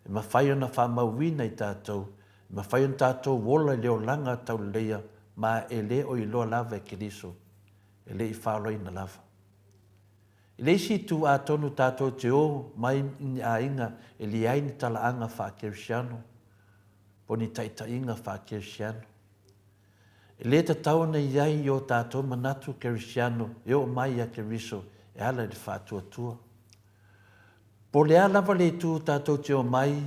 e mafai ona faamauina i tatou, e mafai ona tatou ola i le olaga tauleleia ma e le o iloa lava e Keriso, e le i faaolaina lava. I le isi itu, atonu tatou te o mai i ni aiga e leai ni talaaga faa-Kerisiano po o ni taitaiga faa-Kerisiano. E lē tatau ona i ai i ō tātou manatu Kerisiano e oo mai i a Keriso e ala i le faatuatua. Po o le a lava le itu tātou te omai,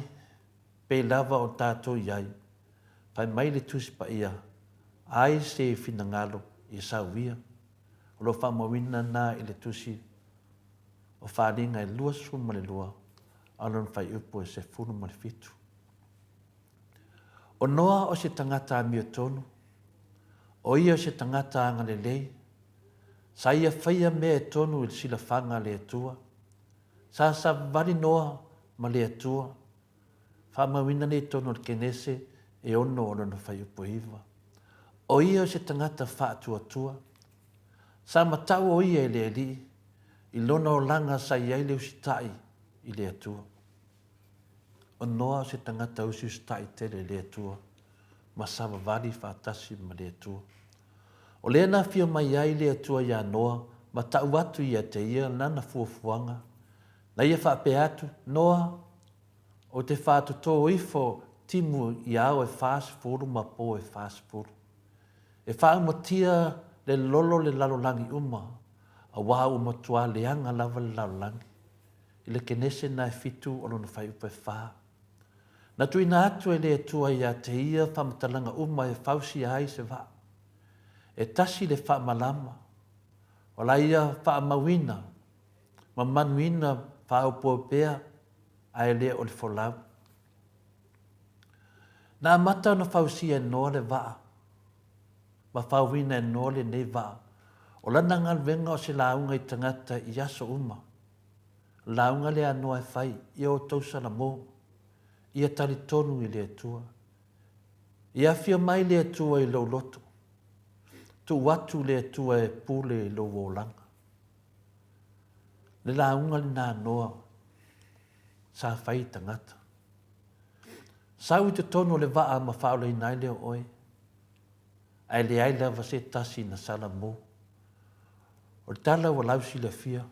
pei lava o tātou i ai, fai mai le Tusi Paia, Ai se finagalo i sau ia. O lo o faamauina na i le Tusi o Faaaliga e 22 a o lona fuaiupu e 17. O Noa o se tagata amiotonu, o ia o se tagata agalelei, sa ia faia mea e tonu i le silafaga a le Atua. Sa savali Noa ma le Atua, faamauina nei tonu o le Kenese e ono o lona fuaiupu e iva. O ia o se tagata faatuatua. Sa matau o ia i le Alii, i lona olaga sa i ai le usitai i le Atua. O Noa o se tagata usiusitai tele i le Atua, ma savavali faatasi ma le Atua. O lea na afio mai ai le Atua iā Noa ma tau atu ia te ia lana fuafuaga, na ia faapea atu, Noa, ou te faatotō ifo timu i ao e 40 ma pō e 40. E faaumatia le lolo le lalolagi uma, auā ua matuā leaga lava le lalolagi. I le Kenese na e fitu o lona fuaiupu e fā. Na tuuina atu e le Atua iā te ia faamatalaga uma e fausia ai se vaa. E tasi le faamalama, o la ia faamauina ma manuina faaopoopea ae le o le folau. Na amata ona fausia e Noa le vaa, ma fauina e Noa lenei vaa. O lana galuega o se lauga i tagata i aso uma. Lauga lea a Noa e fai, ia outou Salamo, ia talitonu i le Atua. Ia afio mai le Atua i lou loto. Tuu atu le Atua e pule i lou olaga. Le lauga lena a Noa sa fai i tagata. Sau i totonu o le vaa ma faaolaina ai lea o oe, ae leai lava se tasi na Salamo. O le tala ua lausilafia,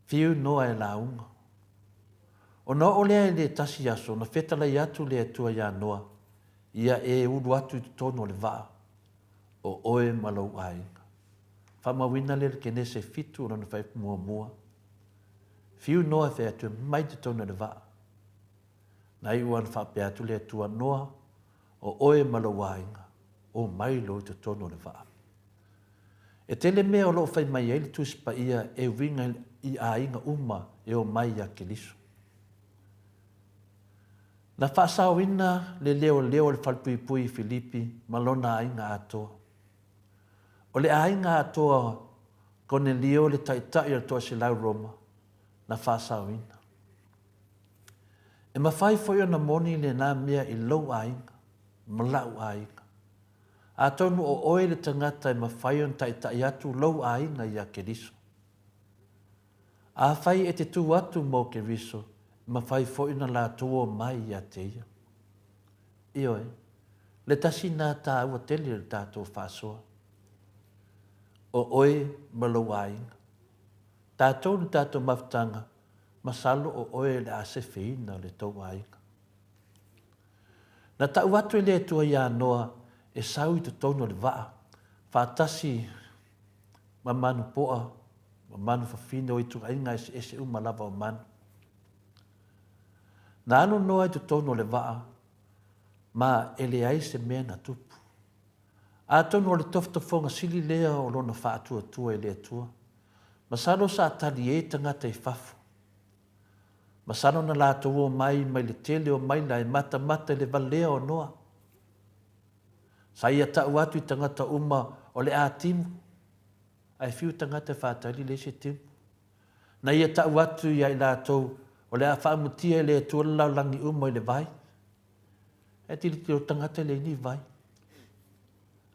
Fiu noa e lauga. Ona oo lea i le tasi aso, na fetalai atu le Atua iā Noa, Ia e ulu atu i totonu o le vaa, o oe ma lou aiga. Faamauina lea i le Kenese fitu o lona fuaiupu muamua. Fiu Noa e fai atu e mai totonu o le vaa. Na iu lava ona faapea atu le Atua, Noa, o oe ma lou aiga, o mai loa i totonu o le vaa. E tele mea o lo o fai mai ai le Tusi Paia e uiga i aiga uma e omai iā Keriso. Na faasaoina le leoleo o le falepuipui i Filipi ma lona aiga atoa. O le aiga atoa o Konelio le taitai o le toaselau Roma, na faasaoina. E mafai foi ona moni lena mea i lou aiga ma la'u aiga. Atonu o oe le tagata e mafai ona taitai atu lou aiga iā Keriso. Afai e te tū atu mō Keriso, e mafai foi ona latou omai ia te ia. Ioe, le tasi nā tāua tele o le tātou faasoa. O oe ma lou aiga. Tātou le tātou mafutaga, masalo o oe le a sefeina o le tou aiga. Na tau atu e le Atua iā Noa e sau i totonu o le vaa, faatasi ma manu poa, ma manu fafine o ituaiga eseese uma lava o manu. Na alu Noa i totonu o le vaa, ma e leai se mea na tupu. Atonu o le tofotofoga sili lea o lona faatuatua i le Atua, masalo sa tali e tagata i fafo. Masalo na latou omai mai le tele o maila e matamata i le valea o Noa. Sa ia tau atu i tagata uma o le a timu, ae fiu tagata e faatali leai se timu. Na ia tau atu ia i latou o le a faamutia e le Atua le lalolagi uma i le vai. Ae tilotilo tagata e leai ni vai.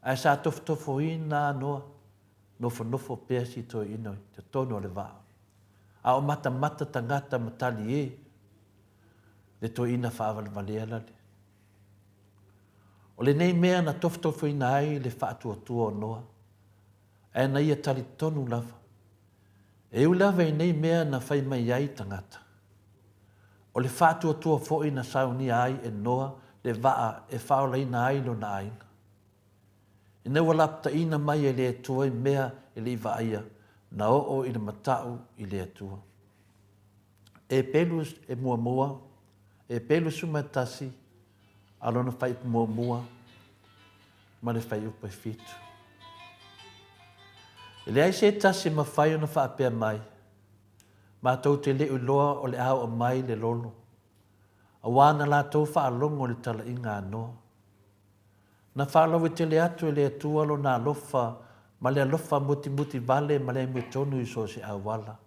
Ae sa tofotofoina a Noa, nofonofo pea si toeaina i totonu o le vaa. A o matamata tagata ma tali e le toeaina faavalevalea lale. O lenei mea na tofotofoina ai le faatuatua o Noa, ae na ia talitonu lava. E ui lava i nei mea na fai mai ai tagata. O le faatuatua foi na saunia ai e Noa le vaa e faaolaina ai lona aiga. Ina ua lapataina mai e le Atua i mea e le i vaaia, na oo i le matau i le Atua. E pelu e muamua, e pelu suma e tasi, a lona faaiupu muamua ma le faaiupu e fitu. E leai se tasi e mafai ona faapea mai, Matou te le iloa o le a oo mai le lolo, auā na latou faalogo i le talaiga a Noa. Na faalauaitele atu e le Atua Lona alofa ma le alofa mutimuti vale ma le amiotonu i so o se auala,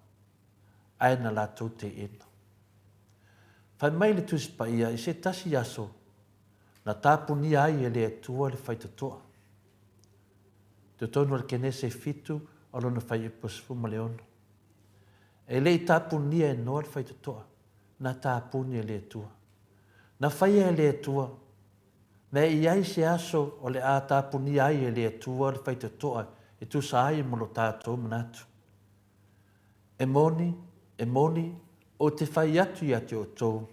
ae na latou teena. Fai mai le Tusi Paia i se tasi aso na tapunia ai e le Atua le faitotoa. I totonu o le Kenese 7 o lona fuaiupu 16. E le i tapunia e Noa le faitotoa, na tapuni e le Atua. Na faia e le Atua, me i ai se aso o le a tapunia ai e le Atua le faitotoa e tusa ai ma lo tatou manatu. E moni, e moni, ou te fai atu ia te outou,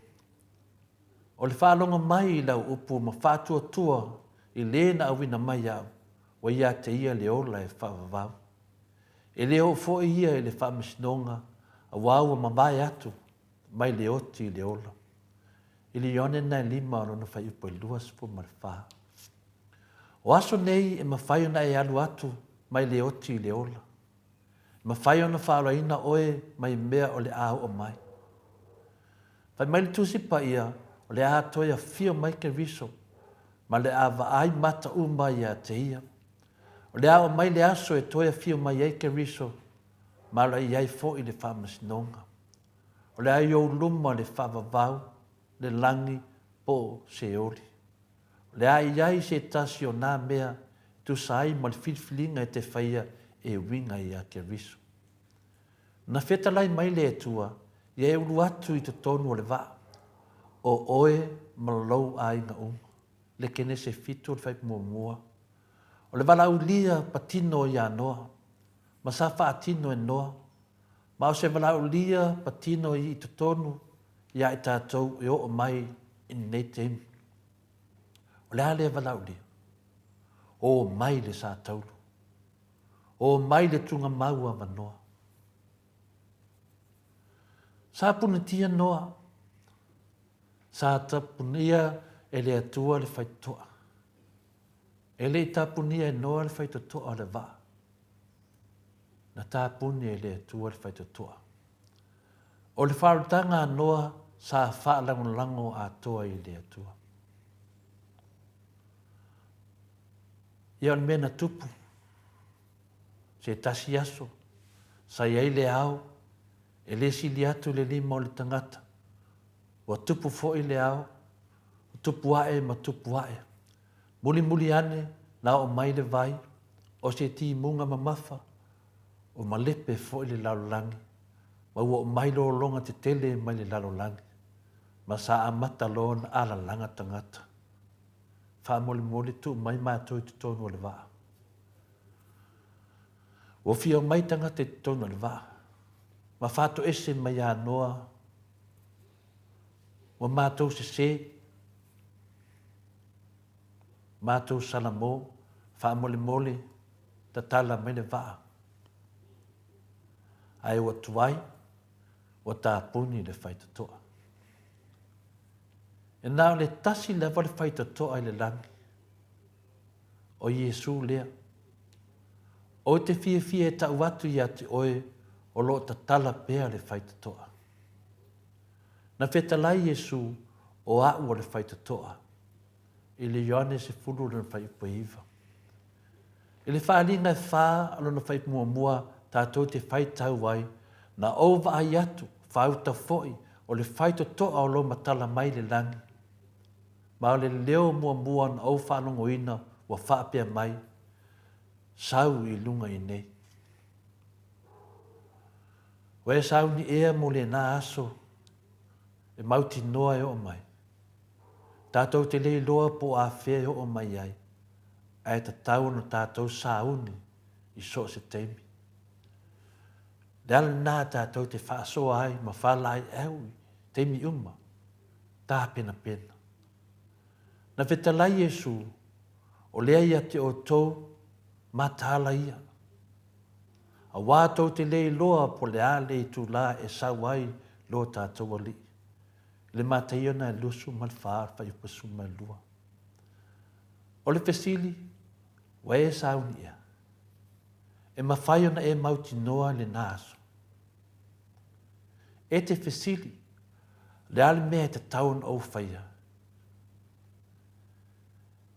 o le faalogo mai i lau upu ma faatuatua i le na auina mai iaʻu, ua ia te ia le ola e faavavau. E le oo foi ia i le faamasinoga, auā ua mavae atu mai le oti i le ola. I le Ioane na e lima o lona fuaiupu e 24. O aso nei e mafai ona e alu atu mai le oti i le ola. E mafai ona faaolaina oe mai mea o le a oo mai. Fai mai le Tusi Paia, o le a toe afio mai Keriso, ma le a vaai mata uma ia te ia. O le a oo mai le aso e toe afio mai ai Keriso, ma o le a i ai foi le faamasinoga. O le a i ou luma le faavavau, le lagi, po o Seoli. O le a i ai se tasi o nā mea e tusa ai ma le filifiliga e te faia e uiga iā Keriso. Na fetalai mai le Atua, ia e ulu atu i totonu o le vaa, o oe ma lou aiga uma. Le Kenese 7 o le Fuaiupu muamua. O le valaaulia patino iā Noa, ma sa faatino e Noa, ma o se valaaulia patino i totonu iā i tatou e oo mai i lenei taimi. O le a lea valaaulia? O mai le sa taulu. O mai le tugamau avanoa. Sa punitia Noa. Sa tapunia e le Atua le faitotoa. E le i tapunia e Noa le faitotoa o le vaa. Na tapuni e le Atua le faitotoa. O le faaolataga a Noa sa faalagolago atoa i le Atua. Ia o le mea na tupu, se tasi aso, sa i ai le ao, e le sili atu le lima o le tagata. Ua tupu foi le ao, ua tupu ae ma tupu ae. Mulimuli ane, na oo mai le vai, o se timuga mamafa, ua malepe foi le lalolagi, ma ua oo mai lologa tetele mai le lalolagi, ma sa amata loa ona alalaga tagata. Faamolemole tuu mai matou i totonu o le vaa. Ua fia omai tagata i totonu o le vaa, ma faatoese mai ia Noa, ua matou sese, matou salamo, faamolemole, tatala mai le vaa. Ae ua tuai, ua tapuni le faitotoa. E na o le tasi lava le faitotoa i le lagi, o Iesu lea. Ou te fiafia e tau atu ia te oe o lo o tatala pea le faitotoa. Na fetalai Iesu, o a'u o le faitotoa, i le Ioane 10 lona fuaiupu e 9. I le faaaliga e fā o lona fuaiupu muamua tatou te faitau ai, Na ou vaai atu, faauta foi, o le faitotoa o lo matala mai le lagi. Ma o le leo muamua na ou faalogoina ua faapea mai, Sau i luga i nei. Ua e sauni ea mo lena aso e mautinoa e oo mai? Tatou te le iloa po o afea e oo mai ai, ae tatau ona tatou sauni i so o se taimi. Le ala lena tatou te faasoa ai ma faalaeiau i taimi uma, tapenapena. Na fetalai Iesu, O lea ia te outou. Mataala ia. Auā tou te le iloa po le a le itulā e sau ai lo tatou Alii. I le Mataio na e 24 o le fuaiupu 12. O le fesili, ua e sauni ea? E mafai ona e mautinoa i lena aso. E te fesili, le a le mea e tatau ona ou faia?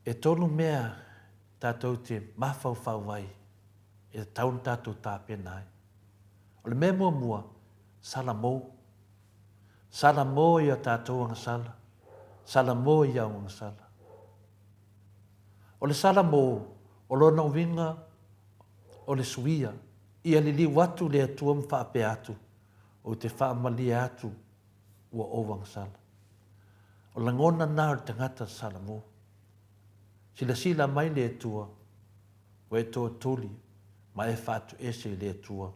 E tolu mea tatou te mafaufau ai e tatau ona tatou tapena ai. O le mea muamua, salamo. Salamo i a tatou agasala, salamo i au agasala. O le salamo, o lona uiga o le suia, ia liliu atu le Atua ma faapea atu, Ou te faamalie atu ua ou agasala. O lagona na o le tagata salamo. Silasila mai le Atua, ua e tootuli ma e faatuese i le Atua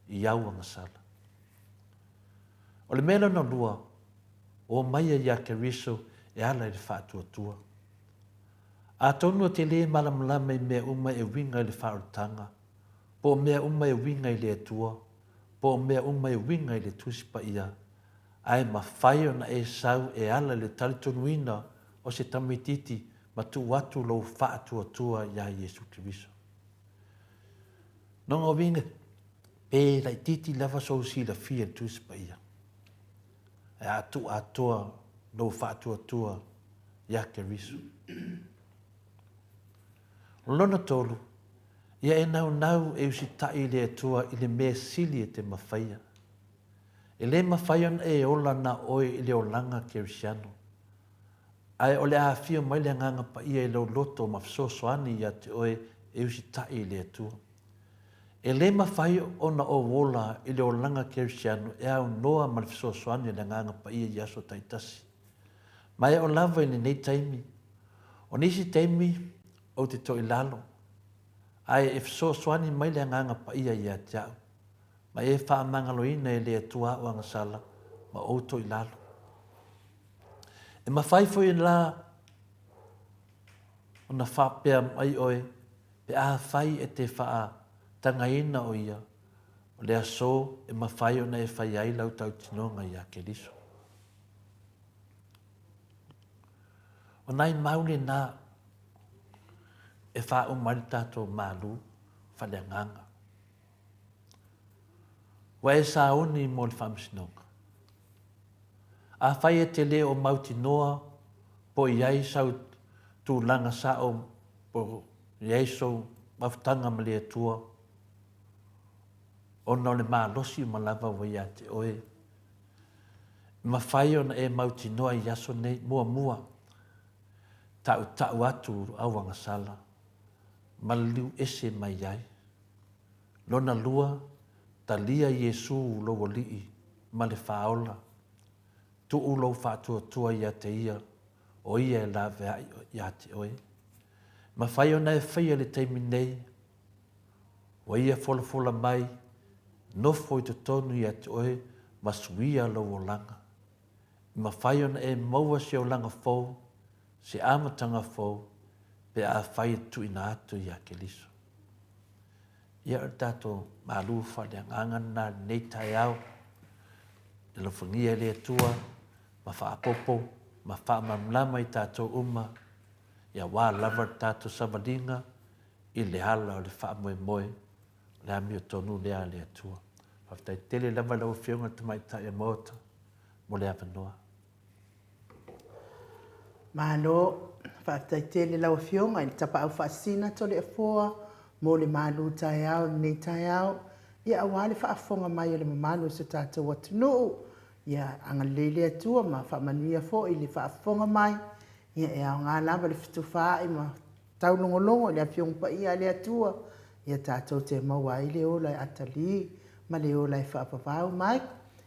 i au agasala. O le mea lona lua, o maia iā Keriso e ala i le faatuatua. Atonu e te lē malamalama i mea uma e uiga i le faaolataga, po o mea uma e uiga i le Atua, po o mea uma e uiga i le Tusi Paia, ae mafai ona e sau e ala i le talitonuina o se tamaitiiti ma tuu atu lou faatuatua iā Iesu Keriso. Nonga uiga, pe laitiiti lava sou silafia i le Tusi Paia, ae a tuu atoa lou faatuatua iā Keriso. O lona tolu, ia e naunau e usitai i le Atua i le mea sili e te mafaia. E lē mafai ona e ola na oe i le olaga kerisiano. Ae o le a afio mai le Agaga Paia i lou loto ma fesoasoani ia te oe e usitai i le Atua. E lē mafai ona ou ola i le olaga kerisiano e aunoa ma le fesoasoani a le Agaga Paia i aso taitasi. Ma e oo lava i lenei taimi. O nisi taimi ou te toilalo, ae e fesoasoani mai le Agaga Paia ia te au, ma e faamagaloina e le Atua a'u agasala ma ou toilalo. E mafai foi la ona faapea mai oe pe afai e te faatagaina o ia, o le aso e mafai ona e fai ai lau tautinoga iā Keriso. O nai mau lenā e faauma ai le tatou malu faaleagaga. Ua e sauni mo le faamasinoga. Afai e te le o mautinoa po i ai sau tulaga sao po i ai sou mafutaga ma le Atua, ona o le malosi uma lava ua ia te oe, e mafai ona e mautinoa i aso nei, muamua, tautau atu au agasala, ma liliu ese mai ai. Lona lua, talia Iesu lou Alii ma le Faaola. Tuu lou faatuatua ia te Ia, o Ia e laveai ia te oe. Mafai ona e faia i le taimi nei, ua Ia folafola mai, nofo i totonu ia te oe ma suia lou olaga. E mafai ona e maua se olaga fou, se amataga fou, pe afai e tuuina atu iā Keriso. Ia, o le tatou malu faaleagaga lena i lenei taeao, e alofagia e le Atua ma faaopoopo ma faamalamalama i tatou uma, ia aua lava le tatou savaliga i le ala o le faamoemoe, o le amiotonu lea a le Atua. Faafetai tele lava i lau Afioga i le Tamaitai o le Maota mo le avanoa. Malo, faafetai tele lau Afioga i le Tapaau Faasisina Toleafoa mo le malu taeao i lenei taeao, ia aua le faafofoga mai o le mamalu o si o tatou atunuu. Ia agalelei le Atua ma faamanuia foi i le faafofoga mai, ia e aoga lava le fetufaai ma taulogologo i le Afioga Paia a le Atua, ia tatou te maua ai le ola e atalī ma le ola e faavavau mai.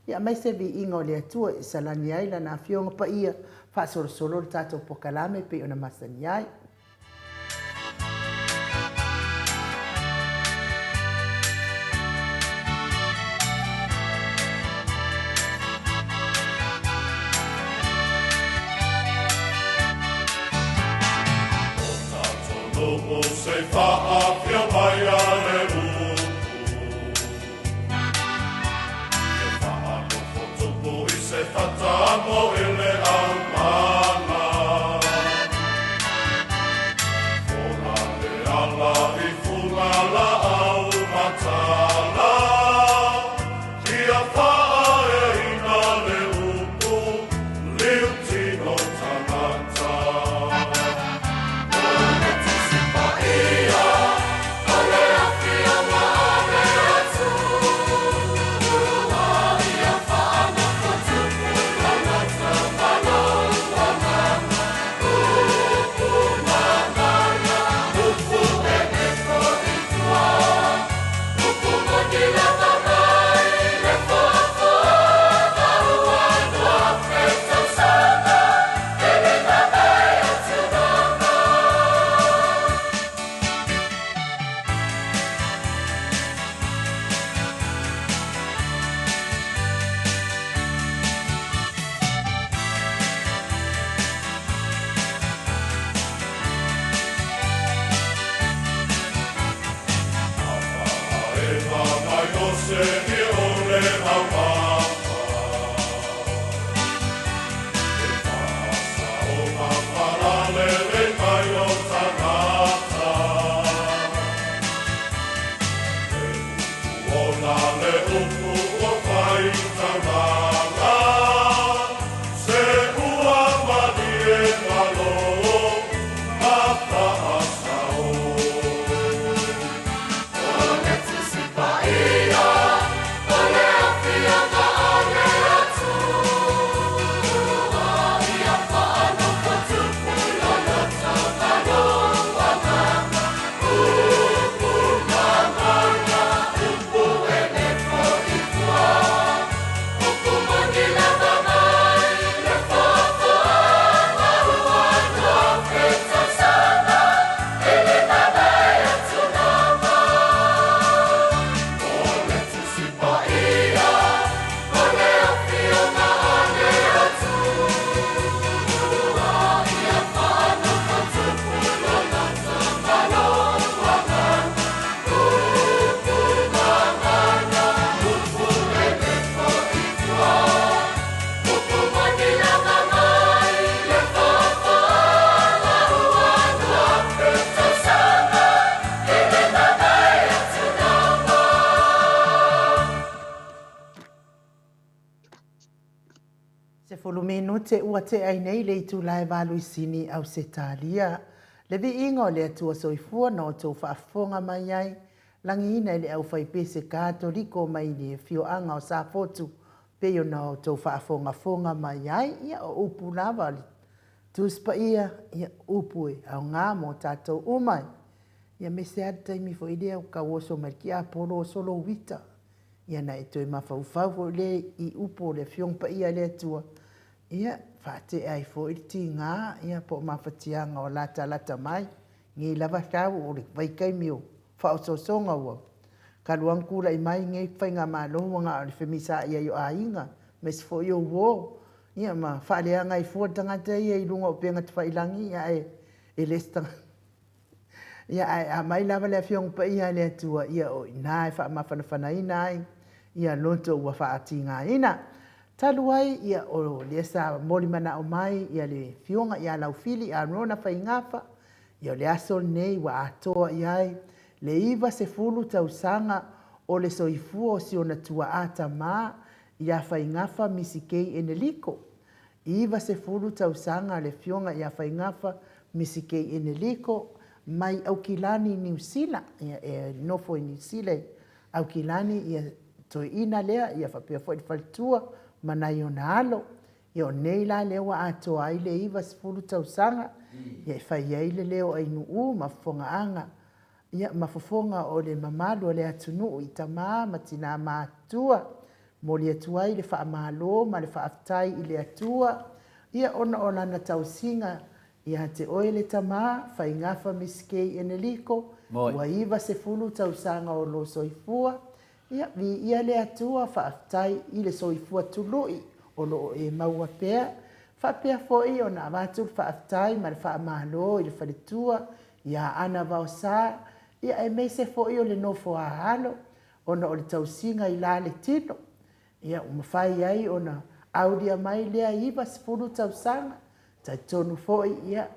Ia aemaise viiga o le Atua e salani ai Lana Afioga Paia, faasolosolo le tatou pokalame e pei ona masani ai. 10 minute ua tea ai nei le itula e valu i Sini, Ausetalia. Le viiga o le Atua Soifua na outou faafofoga mai ai, lagiina i le aufaipese Katoliko mai le afioaga o Safotu pei ona outou faafogafoga mai ai. Ia, o upu lava o le Tusi Paia, ia, o upu e aoga mo tatou uma. Ia, aemaise lava le taimi foi lea ua tau oso mai le tiapolo oso lou uita. Ia na e toe mafaufau foi lea i upu o le Afioga Paia a le Atua, ia, faatea ai foi le tiga, ia, po o mafatiaga o latalata mai. Nei lava tau o le vaitaimi o faaosoosoga ua talu lava ona tulai mai lenei faigamalo ua na o le femisaai ai o aiga, aemaise foi o uo, ia ma faaleaga ai fua le tagata ia i luga o upega tafailagi, ia ae e le o se tagata. Ia, ae a mai lava le Afioga Paia a le Atua, ia o i ina e faamafanafanaina ai ia loto ua faatigaina. Talu ai, ia, o lea sa momoli manao mai ia le Afioga ia Laufili Arona Faigafa, ia o le aso lenei ua atoa i ai le 90 tausaga o le soifua o si ona tuaa tama ia Faigafa Misikei Eneliko. 90 tausaga le Afioga ia Faigafa Misikei Eneliko mai Aukilani, Niu Sila. Ia, e nofo i Niu Sila i Aukilani ia toeaina lea, ia faapea foi le faletua ma nai ona alo. Ia o nei la lea ua atoa ai le 90 tausaga, ia e fai ai le leo ainuu ma fofogaaga, ia ma fofoga o le mamalu o le atunuu i tama ma tina matutua. Momoli atu ai le faamalo ma le faafetai i le Atua, ia ona o Lana tausiga ia te oe le tama, Faigafa Misikei Eneliko, ua 90 tausaga o lou soifua, ia, viia le Atua, faafetai i le soifua tului o lo o e maua pea. Faapea foi ona avatu le faafetai ma le faamalo i le faletua ia Ana Vaosa, ia aemaise foi o le nofo a alo, ona o le tausiga i la le tino, ia ua mafai ai ona aulia mai lea 90 tausaga, talitonu foi, ia,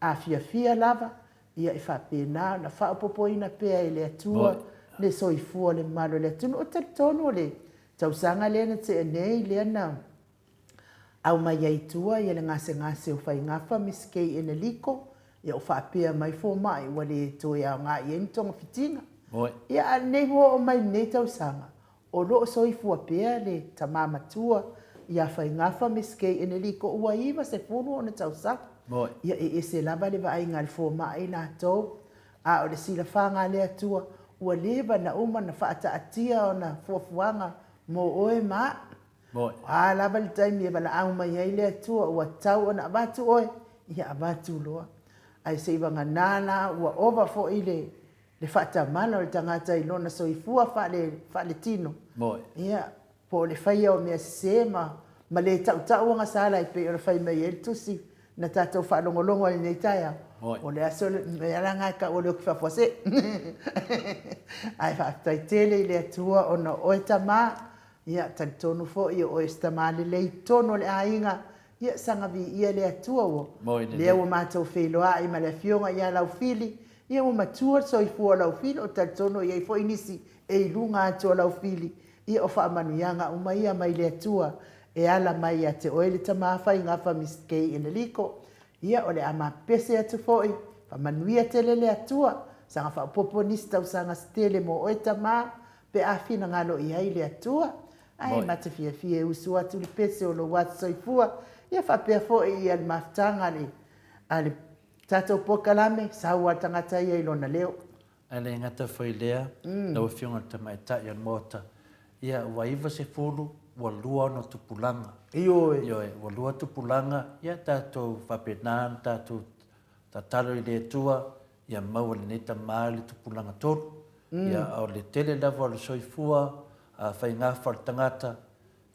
a fiafia lava, ia e faapena ona faaopoopoina pea e le Atua le soifua o le mamalu o le atunuu. E talitonu o le tausaga lea na tea nei, lea na aumai ai i tua ia le gasegase o Faigafa Miss Kay Eneliko, ia ua faapea mai fomai ua le toe aoga i ai ni togafitiga. Ia a o lenei ua oo mai i lenei tausaga, o lo o soifua pea le tama matua ia Faigafa Miss Kay Eneliko ua 90 ona tausaga. Ia e ese lava le vaaiga a le fomai latou, a o le silafaga a le Atua, ua leva na uma ona faataatia ona fuafuaga mo oe ma au. O a lava le taimi e valaau mai ai le Atua ua tatau ona avatu oe, ia avatu loa. Ae seivagana la ua ova foi le le faatamala o le tagata i lona soifua faale faaletino, ia, po o le faia o mea sese ma ma le tautau agasala e pei ona fai mai ai le tusi na tatou faalogologo ai i lenei taeao. O le aso mea la na e tau o le oki faafuasei. Ae faafetai tele i le Atua ona o oe tama, ia talitonu foi o oe o se tama lelei i totonu o le aiga, ia saga viia le Atua ua lea ua matou feiloai ma le afioga ia Laufili, ia ua matua le soifua o Laufili, ou te talitonu e i ai foi nisi e i luga atu o Laufili, ia o faamanuiaga uma ia mai le Atua e ala mai ia te oe le tama faigafa Miss Kay Eneliko. Ia, o le a ma pepese atu foi, faamanuia tele le Atua, saga faaopoopo nisi tausaga se tele mo oe tama, pe a finagalo i ai le Atua. Ae ma te fiafia e usu atu le pese o lou aso soifua, ia faapea foi ia le mafutaga a le, a le tatou polokalame, sau a le tagata ia i lona leo. Ae le gata foi i lea, lau Afioga i le Tamaitai o le Maota, ia ua 90, ua lua ona tupulaga. Ioe. Ioe, ua lua tupulaga, ia tatou faapena ona tatou tatalo i le Atua ia maua e lenei tama le tupulaga tolu. Ia, o le tele lava o le soifua faigafa o le tagata,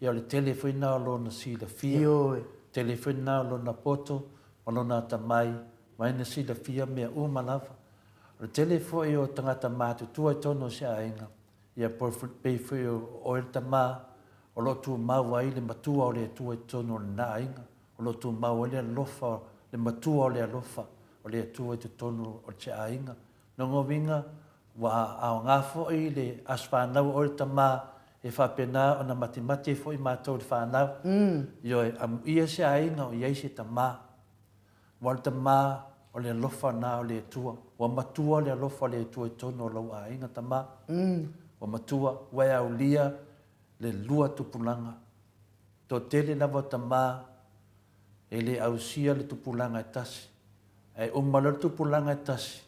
ia o le tele foi lena o lona silafia. Ioe. Tele foi lena o lona poto ma lona atamai, ma ina silafia mea uma lava. O le tele foi o tagata matutua i totonu o se aiga, ia pei foi o oe le tama, o lo o tumau ai le matua o le Atua i totonu o lena aiga, o lo o tumau ai le alofa, le matua o le alofa o le Atua i totonu o se aiga. Lona uiga, ua aoga foi le aso fanau o oe le tama e faapena ona matimati ai foi matou le fanau. Ioe, amuia se aiga o i ai se tama. Ua o le tama, o le alofa na o le Atua. Ua matua le alofa o le Atua i totonu o lou aiga, tama. Ua matua, ua e aulia le lua tupulaga. Toatele lava o tama e le ausia le tupulaga e tasi. Ae uma loa le tupulaga e tasi,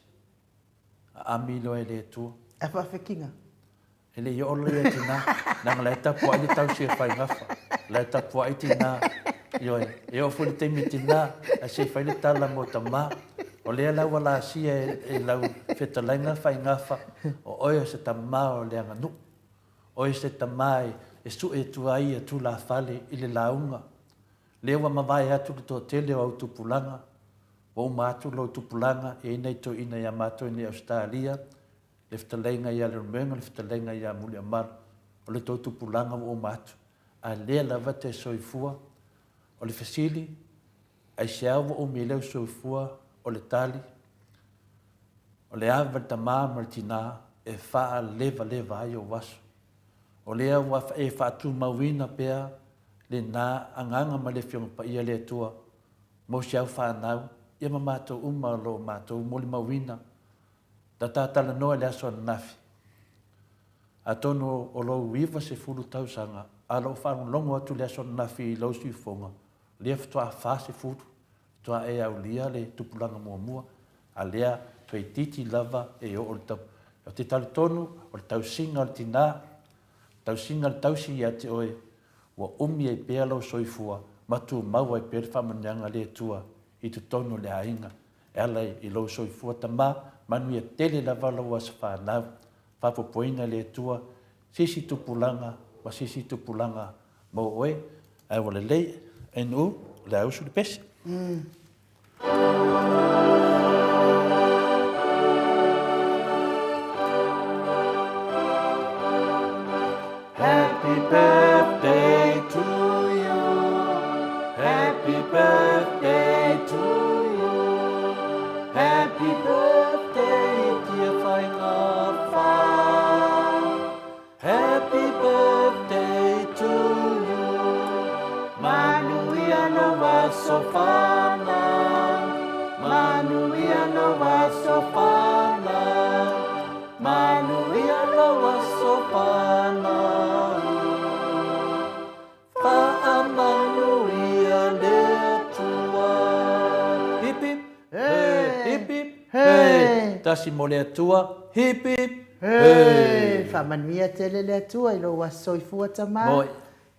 aami loa e le Atua. Ae faafekiga. E le i oo loa ia tina, leaga la e tapuai le tausi e fai gafa. La e tapuai tina, ioe, e oo foi le taimi tina, ae se i fai le tala mo tama. O lea la ua lasia e lau fetalaiga Faigafa, o oe o se tama o le aganuu. Oe se tama e sue atu ai ia tulafale i le lauga. Lea ua mavae atu le toatele o au tupulaga, ua uma atu lou tupulaga, e i ai nai toeaiina ia matou i nei Ausetalia, le fetalaiga ia Leulumoega, le fetalaiga ia Muliamalu, o le tou tupulaga ua uma atu, a lea lava te soifua. O le fesili, aisea ua umi ai lou soifua? O le tali, o le ava i le tama ma le tina e faalevaleva ai ou aso. O lea ua e faatumauina pea lena agaga ma le Afioga Paia le Atua mo si au fanau ia ma matou uma o lo o matou molimauina Na ta talanoa i le aso ananafi, atonu o lou 90 tausaga, a o lou faalogologo atu i le aso ananafi i lou siufofoga, lea faatoa 40, faatoa e aulia le tupulaga muamua, a lea toeitiiti lava e oo i le tau. Ou te talitonu o le tausiga o le tina, tausiga o le tausi ia te oe, ua umi ai pea lou soifua ma tumau ai pea le faamanuiaga a le Atua i totonu o le aiga. E ala i lou soifua tama, manuia tele lava lou aso fanau. Faapopoina e le Atua se isi tupulaga ma se isi tupulaga mo oe. Ae ua lelei, NU, o le a usu le pese. Happy birthday to you Happy birthday to you Happy birthday dear Whaingafa Happy birthday to you Manuia lou aso fanau Manuia lou aso fanau Manuia lou aso fanau Faamanuia le Atua. Hip hip hey, hip hip hey. Tasi mo le Atua. Hip hip hey. Faamanuia tele le Atua i lou aso soifua tama. Moi.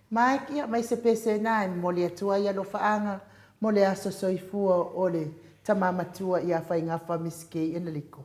Mike, ia mai se pese na e momoli atu ai alofaaga mo le aso soifua o le tama matua ia Faigafa Miss Kay Eneliko.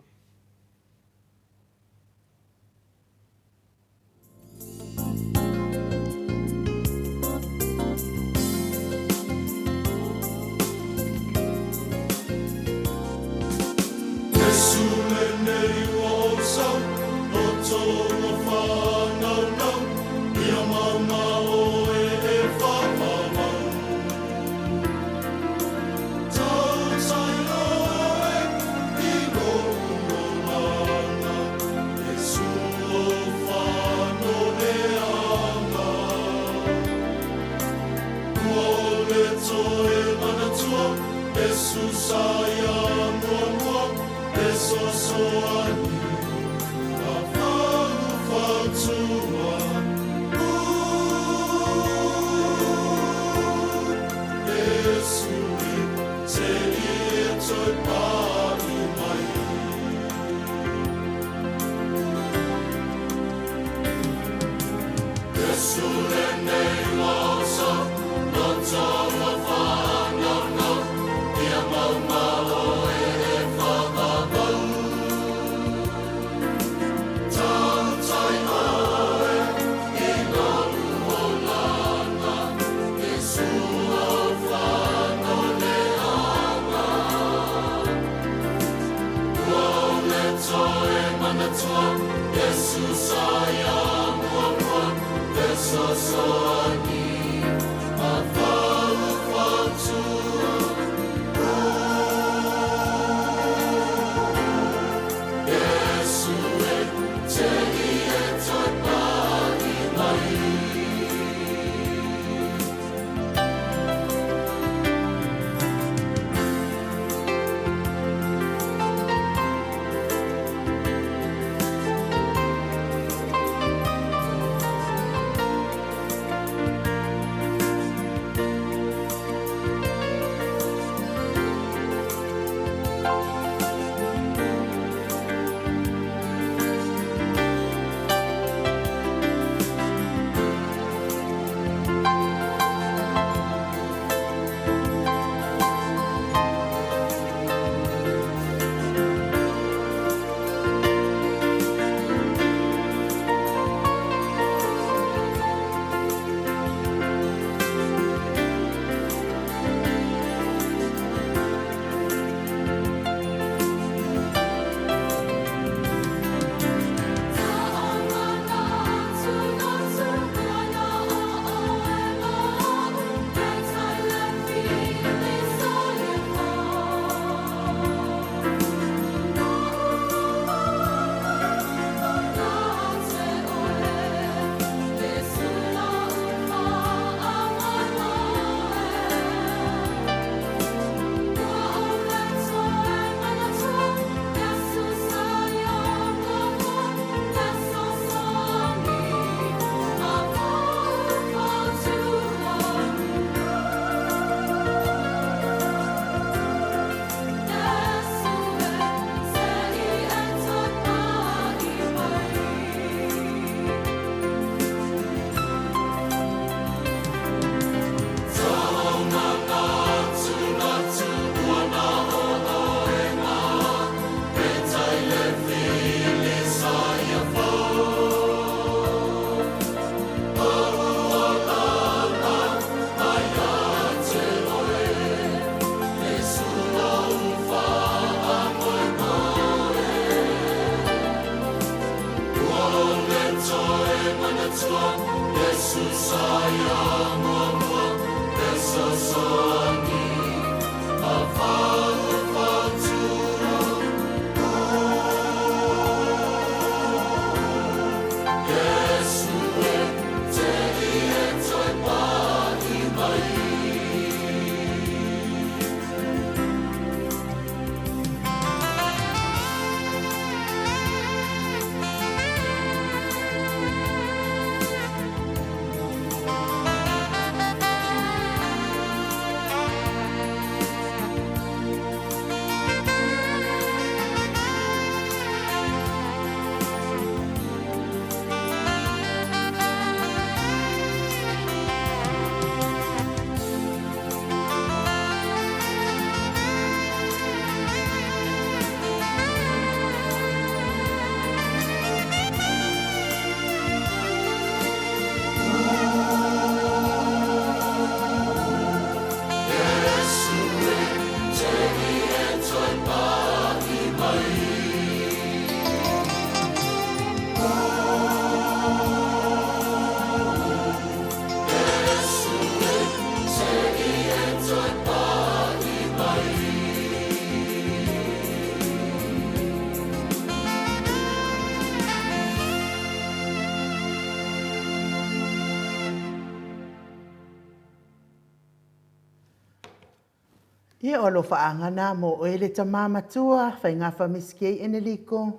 Ia o alofaaga na mo oe le tama matua Faigafa Misikei Eneliko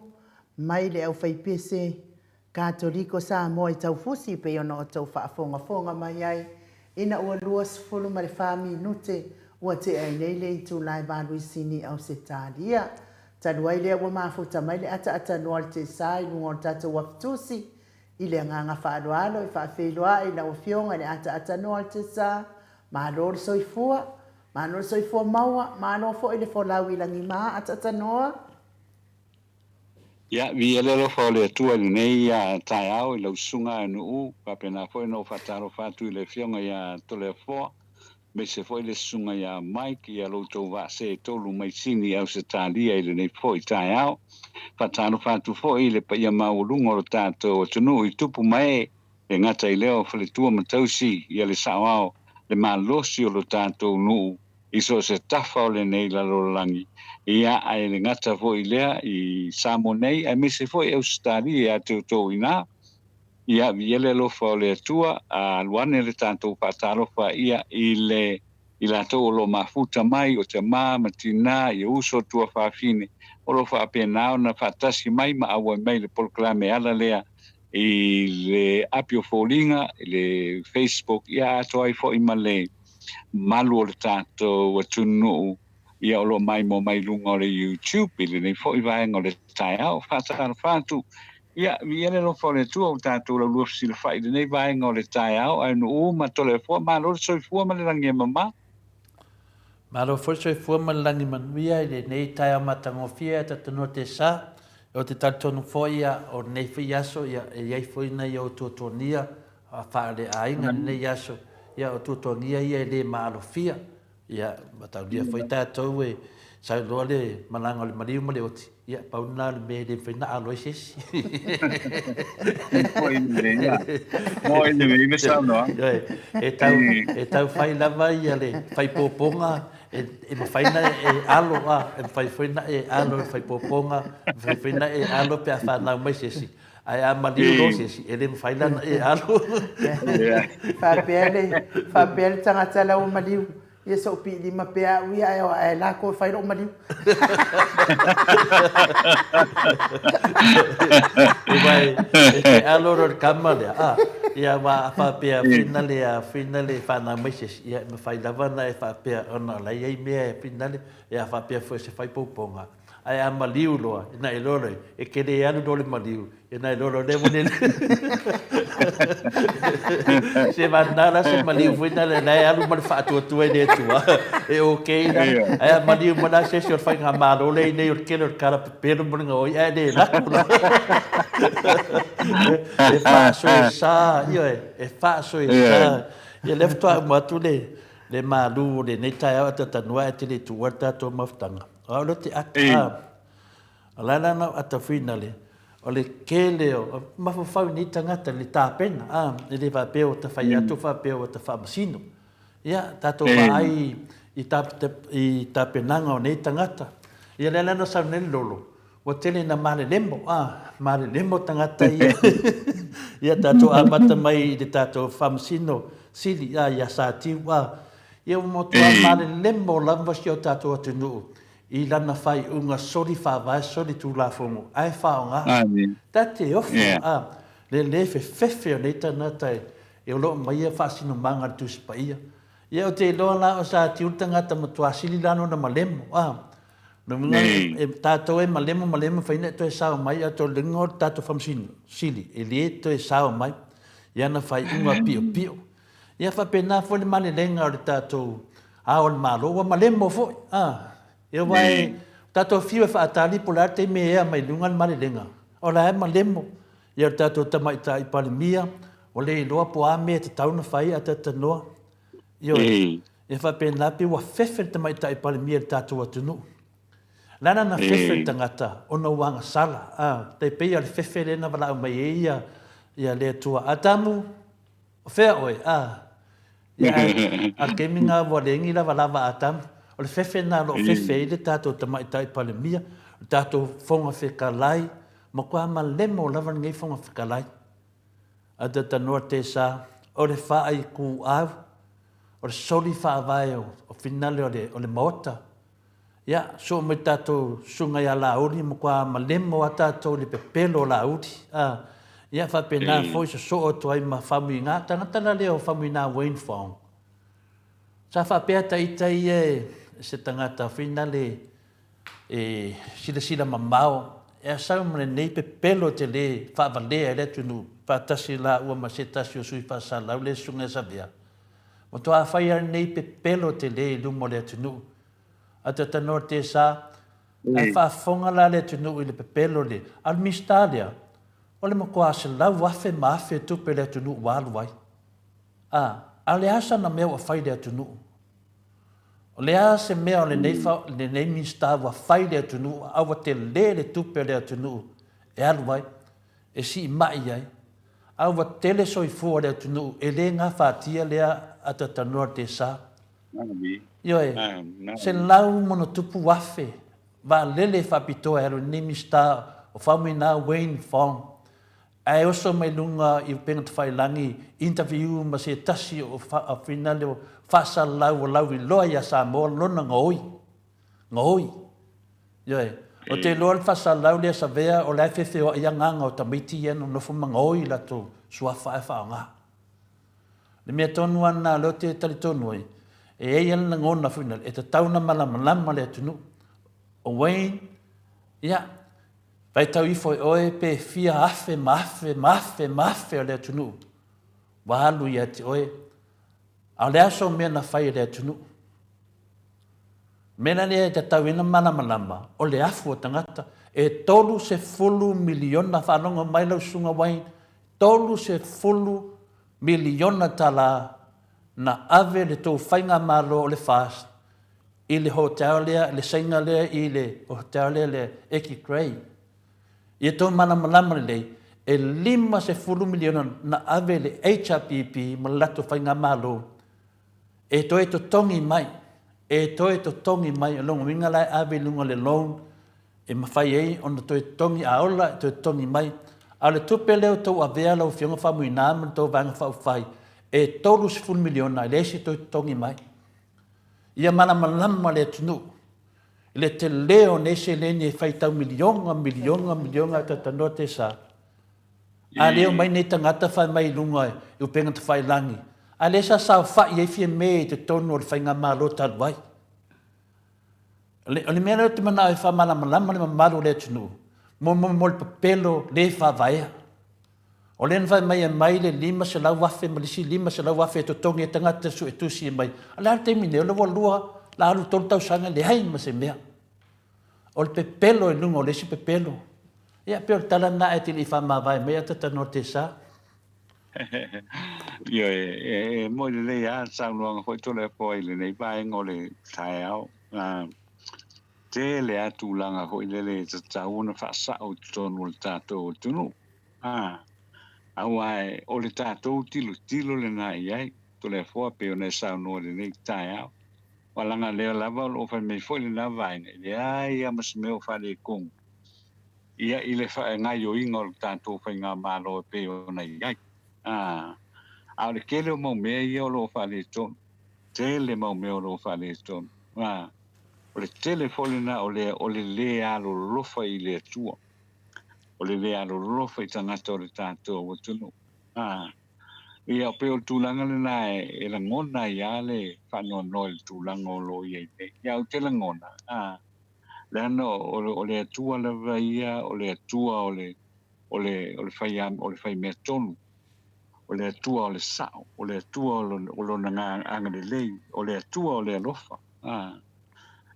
mai le aufaipese Katoliko Samoa i Taufusi e pei ona outou faafogafoga mai ai ina ua 24 minute ua tea ai nei le itula e valuisini i Ausetalia. Talu ai lea ua mafuta mai le ataatanua o le tesa i luga o le tatou afitusi i le agaga faaaloalo e faafeiloai i lau Afioga i le ataatanua o le tesa, malo le soifua, malo le soifua maua, malo foi le folau i lagima ataatanua. Ia, viia le alofa o le Atua i lenei taeao i lau susuga Nu'u, faapena foi ona ou faatalofa atu i le Afioga ia Toleafoa, Aemaise foi le susuga ia Mike ia lo outou vaasee tolu mai Sini Ausetalia i lenei foi taeao. Faatalofa atu foi i le paia maualuga o lo tatou atunuu i tupu ma ee, e gata i lea o faletua ma tausi ia le saoao, le malosi o lo tatou nuu i so o se tafa o lenei lalolagi, ia ae le gata foi i lea i Samoa nei aemaise foi Ausetalia ia te outou i ina. Ia, viia le alofa o le Atua, a alu ane le tatou faatalofa ia i le i latou o lo o mafuta mai, o tama ma tinā, ia uso tuafafine, o lo o faapena ona faatasi mai ma auai mai i le polokalame ala lea i le api o foliga, i le Facebook, ia atoa ai foi ma le malu o le tatou atunuu ia o lo o maimoa mai i luga o le YouTube i lenei foi vaega o le taeao. Faatalofa atu Ia, viia le alofa o le Atua ua tatou laulua fesilafai i lenei vaega o le taeao, ae nuu ma Toleafoa, malo le soifua ma le lagi e mama. Malo foi le soifua ma le lagi manuia i lenei taeao matagofie a Tatanua Tesa. Ou te talitonu foi ia o lenei foi aso ia e i ai foi nai ou tuatuagia faaleaiga i lenei aso, ia o tuatuagia ia e le maalofia. Ia, mataulia foi tatou e sau loa le malaga o le maliu ma le oti, ia, pau lena o le mea e le mafai ona alo ai se isi. Moi lelei, ia. Moi lelei le saunoaga. E tau, e tau fai lava ia le faipoopoga, e, e mafai ona e alo, a, e mafai foi ona e alo i le faipoopoga, e mafai foi ona e alo pe a fanau mai se isi. Ae a maliu loa se isi, e le mafai la ona e alu. Faapea le, faapea le tagata la ua maliu, ia se o piilima pea au ia ae o ae lako e fai lou maliu. Aua e te alo loa i le kama lea, a, ia aua a faapea finale a finale e fanau mai se isi, ia e mafai lava ona e faapea ona o la e i ai mea e finale, ia a faapea foi o se faipoupoga, Ae a maliu loa, ina iloa loa, e te le alu loa le maliu, ina iloa loa lea ua lele. Se vana la se maliu foi na le e alu ma le faatuatua i le Atua. E okay la. Ae a maliu mai la se isi o le faigamalo lea i nei o le tele o le tala pepelo ma le gaoi, ae le lako la. E faasoesa, ioe, e faasoesa. Ia lea faatoa uma atu le le malu o lenei taeao ae tatanua ae te le tuua le tatou mafutaga. O au lea te ata, a, o la la na ou ata finale, o le tele o, mafaufau i nei tagata i le tapena, a, e le faapea ua ta fai atu faapea ua ta faamasino. Ia, tatou vaai i i tapenaga o nei tagata. Ia lea la na sau nei le lolo, ua tele ina malelemo, a, malelemo tagata ia. Ia tatou amata mai i le tatou faamasino sili, a, ia Satiu, a, Ia ua matua malelemo lava si o tatou atunuu i lana faaiuga soli faavae soli tulafono ae faaaoga ta te ofo a le le fefefe o nei tagata e o lo o maia faasinomaga a le Tusi Paia. Ia ou te iloa la o Satiu le tagata matua sili la lona malemo a lona uiga e tatou e malemo malemo mafai ona e toe sao mai a toe luga o le tatou faamasino sili e le toe sao mai i ana faaiuga piopio. Ia faapena foi le malelega o le tatou Ao o le Malo, ua malemo foi. A, aua e tatou fiu e faatali po o le a le taimi e ea mai luga le malelega, o la e malemo. Ia o le tatou Tamaitai Palemia, ua le iloa po o a mea e tatau ona fai ae talatalanoa. Ioe. E faapena pei ua fefe le Tamaitai Palemia i le tatou atunuu. O le a la na fefe le tagata ona ua agasala, a, tai pei o le fefe lea na valaau mai ai ia, ia le Atua, Atamu, O fea oe? A, ia ae, a le taimi na ua leai ni lavalava a tama. O le fefe na o lo o fefe ai le tatou Tamaitai Palemia, o le tatou Fofoga Fetalai, matua malemo lava lenei Fofoga Fetalai. A talanoa Tesa, o le faaituau, o le soli faavae o finale o le, o le Maota. Ia, soo mai tatou susuga ia Laauli, matua malemo a tatou i le pepelo o Laauli. A, ia faapena foi sosoo atu ai ma Faumuina, tagata la lea o Faumuina Wayne Fong. Sa faapea ta ita ia e se tagata finale e silasila mamao, e asau ma lenei pepelo te le faavalea i le atunuu, faatasi laua ma se tasi o sui faasalau le susuga ia Savea. Matua fai a lenei pepelo te le i luma o le atunuu. A talanoa Tesa, ae faafofoga la le atunuu i le pepelo le, a o le Minisita lea, o le matua 100,000 ma afe tupe le atunuu ua alu ai. A, a o le a sana mea ua fai i le atunuu? O le a se mea o lenei, lenei Minisita ua fai i le atunuu a ua tele le tupe a le atunuu e alu ai, e siimai ai, a ua tele soifua o le atunuu e le gafatia lea atatanoa le tesa. Ioe, 160,000 vaalele faapitoa e alu ai lenei Minisita o Faumuina Wayne Fong Ae oso mai luga i upega tafailagi interview ma se tasi o finale o faasalalau o lauiloa ia Samoa lona gaoi. Gaoi. Ioe. O te iloa le faasalalau lea Savea o la e feofeoai agaga o tamaiti ia nonofo ma gaoi i latou suafa ae faaaoga. Le mea tonu lava lena lea ou te talitonu ai, e i ai lava le lagona foi lea, e tatau ona malamalama le atunuu. O Wayne, ia, Faitau ifo e oe pe fia afe ma afe ma afe ma afe o le atunuu ua alu ia te oe, a o le a sou mea na fai e le atunuu? Mea la lea e tatau ai ona malamalama, o le afu o tagata. E 30 miliona, faalogo mai lau Susuga Wayne, 30 miliona tala na ave le tou faigamalo o le FAST i le hotel lea, le Saina lea i le hotel lea le Eki Grey. Ia tou malamalama lelei, e 50 miliona na ave le HRPP ma le latou faigamalo e toe totogi mai, e toe totogi mai, o lona uiga la e ave i luga o le loan e mafai ai ona toe totogi, a ola e toe totogi mai. A o le tupe lea ua tou avea lau Afioga Faumuina ma le tou Vaega Faaupufai, e 30 miliona e leai se toe totogi mai. Ia malamalama le atunuu i le tele o nei seleni e faitau miliona, miliona, miliona e talatalanoa tesa. A lea omai nei tagata fai mai i luga i upega tafailagi, a lea sa saofai ai Fiame i totonu o le faigamalo talu ai. O le mea lea ou te manao e faamalamalama le mamalu o le atunuu, mo le pepelo le faavaea. O lea na fai mai e aumai le 500,000 ma le isi 500,000 e totogi e tagata suetusi e mai. O le a le taimi nei? O lea ua lua, la alu tolu tausaga e leai ma se mea. O le pepelo i luga o le isi pepelo. Ia, pei o le tala lena ae te le i faamavae mai ae talanoa tesa. Ioe, e moni lelei lava le saunoaga foi Toleafoa i lenei vaega o le taeao. Tele lava tulaga foi lele e tatau ona faasao i totonu o le tatou atunuu. A, aua o le tatou tilotilo lena i ai, Toleafoa, pei ona e saunoa i lenei taeao. Aua leaga lea lava o lo o fai mai foi lena vaega, e leai lava ma se mea o faaletonu ia i le gaoioiga o le tatou faigamalo e pei ona i ai. A, a o le tele o mau mea ia o lo o faaletonu, tele mau mea o lo o faaletonu. A, o le tele foi lena o lea o le lē alolofa i le Atua, o le lē alolofa i tagata o le tatou atunuu. A, ia, pei o le tulaga lena e lagona ai lava le faanoanoa i le tulaga o lo o i ai nei. Ia, ou te lagona, a, leaga o le Atua lava ia, o le Atua o le, o le, o le fai, o le fai mea tonu, o le Atua o le sao, o le Atua o lona agalelei, o le Atua o le alofa. A,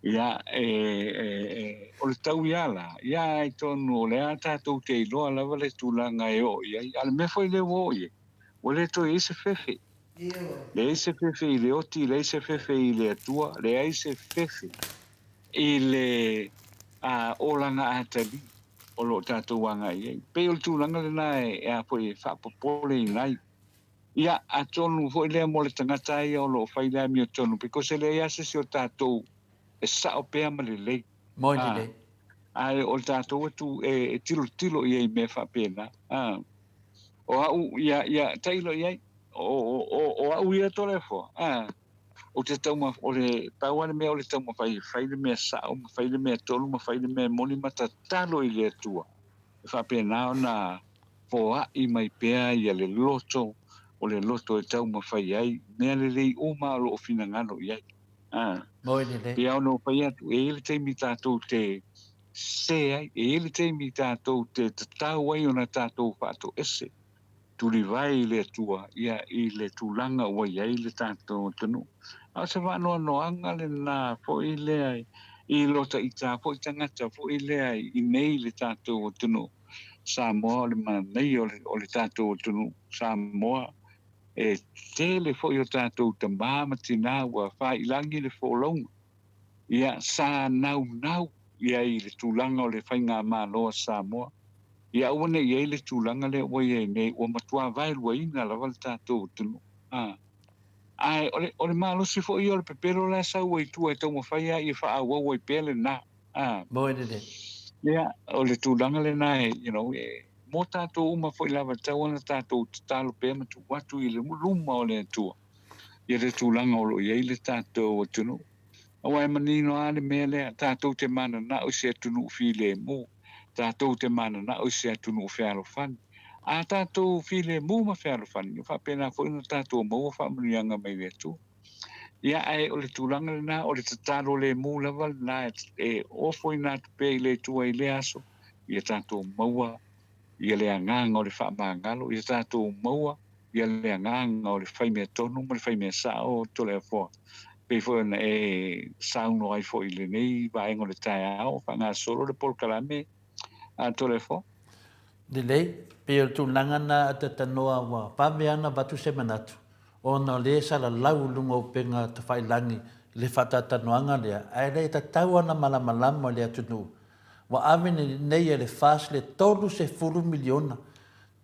ia, e, e, e, o le tau ia la, ia ai tonu, o le a tatou te iloa lava le tulaga e oo i ai. A o le mea foi lea ua oo i ai, ua le toe i ai se fefe. Leai se fefe i le oti, leai se fefe i le Atua, leai se fefe i le a, olaga atalii o lo o tatou agai i ai. Pei o le tulaga lena e, e a foi e faapopoleina ai. Ia, atonu foi lea mo le tagata ia o lo o fai le amiotonu, because e leai lava se isi o tatou e sao pea ma lelei. Moi lelei. Ae o le tatou atu e tilotilo i ai i mea faapena. O au, ia, ia, tailo i ai. O, o, o, o au ia Toleafoa, a, ou te tauma, o le, pau lava le mea o le taumafai e fai le mea sao, ma fai le mea tonu, ma fai le mea moni, ma tatalo i le Atua, e faapena ona foai mai pea ia le loto, o le loto e taumafai ai mea lelei uma o lo o finagalo i ai. A, Moi lelei. Pei lava ona ou fai atu, e i ai le taimi tatou te sē ai, e i ai le taimi tatou te tatau ai ona tatou faatoese, tulivae i le Atua, ia, i le tulaga ua i ai le tatou atunuu. A o se faanoanoaga lena foi lea i lo taita foi tagata foi lea i nei i le tatou atunuu Samoa, o le manaia o le tatou atunuu Samoa. E tele foi o tatou tamā ma tinā ua fāilagi le folauga, ia, sa naunau i ai i le tulaga o le Faigamalo a Samoa. Ia aua ne i i ai le tulaga lea ua i ai nei, ua matua vaeluaina lava le tatou atunuu. A. Ae o le, o le malosi foi ia o le pepelo la e sau ai i tua e taumafai lava ia faaauau ai pea lena. A. Moe lelei. Ia, o le tulaga lena e, you know, e, mo tatou uma foi lava, e tatau ona tatou tatalo pea ma tuu atu i le luma o le Atua ia le tulaga o lo o i ai le tatou atunuu. Aua e manino lava le mea lea, tatou te mananao i se atunuu filemu, tatou te mananao i se atunuu fealofani. A tatou filemu ma fealofani, e faapena foi ona tatou maua faamanuiaga mai le Atua. Ia, ae o le tulaga lena, o le tatalo lemu lava lena e ofoina atu pea i le Atua i lea aso, ia tatou maua ia le agaga o le faamagalo, ia tatou maua ia le agaga o le faimea tonu ma le faimea sao o Toleafoa, pei foi ona e saunoa ai foi i lenei vaega o le taeao o faagasolo le polokalame a Toleafoa. Lelei, pei o le tulaga na atatanoa ua vave lava ona avatu se manatu, ona o lea e salalau i luga o upega tafailagi le faataatanoaga lea, ae le tatau ona malamalama le atunuu. Ua ave nei e le FAST le 30 miliona,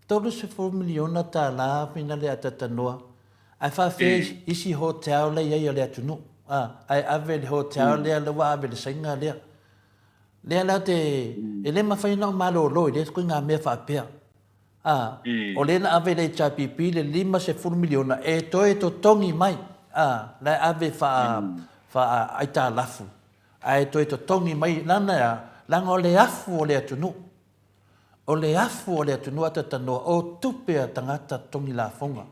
30 miliona tala fina le atatanoa, ae faafefea isi hotel la i ai a le atunuu, a, ae ave le hotel lea la ua ave i le Saina lea. Lea la te, e le mafai ona ou malolo i lea ituaiga mea faapea. A, o lea na ave i le HRPP le 50 miliona e toe totogi mai, a, la e ave faa, faa aitalafu, ae toe totogi mai, lana e a? Leaga o le afu o le atunuu. O le afu o le atunuu a tatanoa, o tupe a tagata totogi lafoga.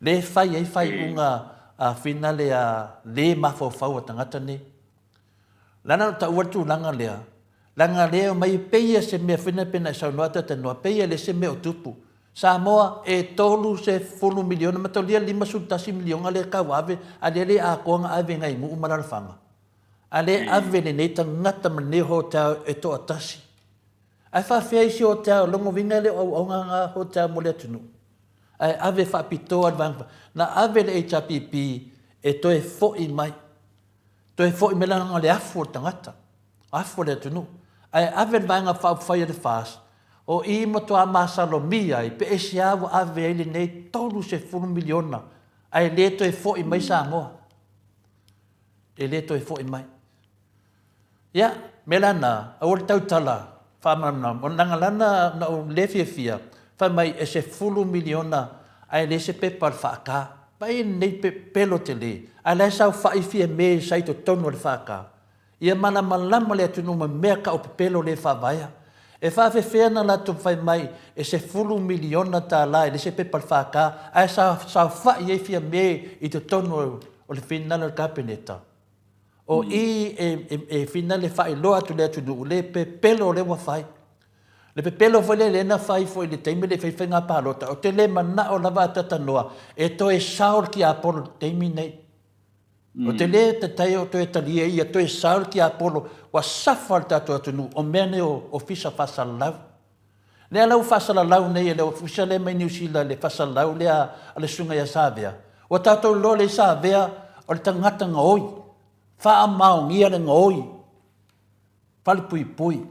Lea e fai ai faaiuga a finale a le mafaufau a tagata nei. Lana na taua le tulaga lea, leaga lea e omai e pei se mea foi lea pei ona e saunoa Tatanoa, pei e le se mea o tupu. Samoa e 30 miliona, mataulia le 51 miliona lea e tau ave, a lea le atoa ona ave i nai nuu ma alalafaga. A lea e ave lenei tagata ma lenei hotel e toatasi. Ae faafefea isi hotel, lona uiga e le o auauna na hotel mo le atunuu. Ae ave faapitoa le vaega, na ave le HRPP e toe foi mai. Toe foi mai leaga o le afu o le tagata, afu o le atunuu. Ae ave le Vaega Faaupufai a le FAST, o i matua masalomia ai pe aisea ua ave ai lenei 30 miliona ae le toe foi mai Samoa. E le toe foi mai. Ia, mea la na, aua le tautala faamalamalama, leaga la na, na ou le fiafia, fai mai e 10 miliona ae leai se pepa o le FK. Vaai lenei pepelo tele, ae la e saofai Fiame sa i totonu o le FK. Ia malamalama le atunuu ma mea tau pepelo le faavaea. E faafefea na latou fai mai e 10 miliona tala e leai se pepa o le FK ae sa saofai ai Fiame i totonu o le finagalo o le Kapeneta. O i e finale faailoa atu le atunuu le pepelo lea ua fai. Le pepelo foi lea lea na fai foi i le taimi le fai faiga palota, ou te le manao lava a tatanoa e toe sao le tiapolo i le taimi nei. Ou te le tatai o toe talia ia toe sao le tiapolo ua safa le tatou atunuu o mea nei o ofisa faasalalau. Lea la ua faasalalau nei e le ofisa lea mai Niu Sila le faasalalau lea a le susuga ia Savea. Ua tatou iloa lea Savea o le tagata gaoi, faamaonia le gaoi, falepuipui.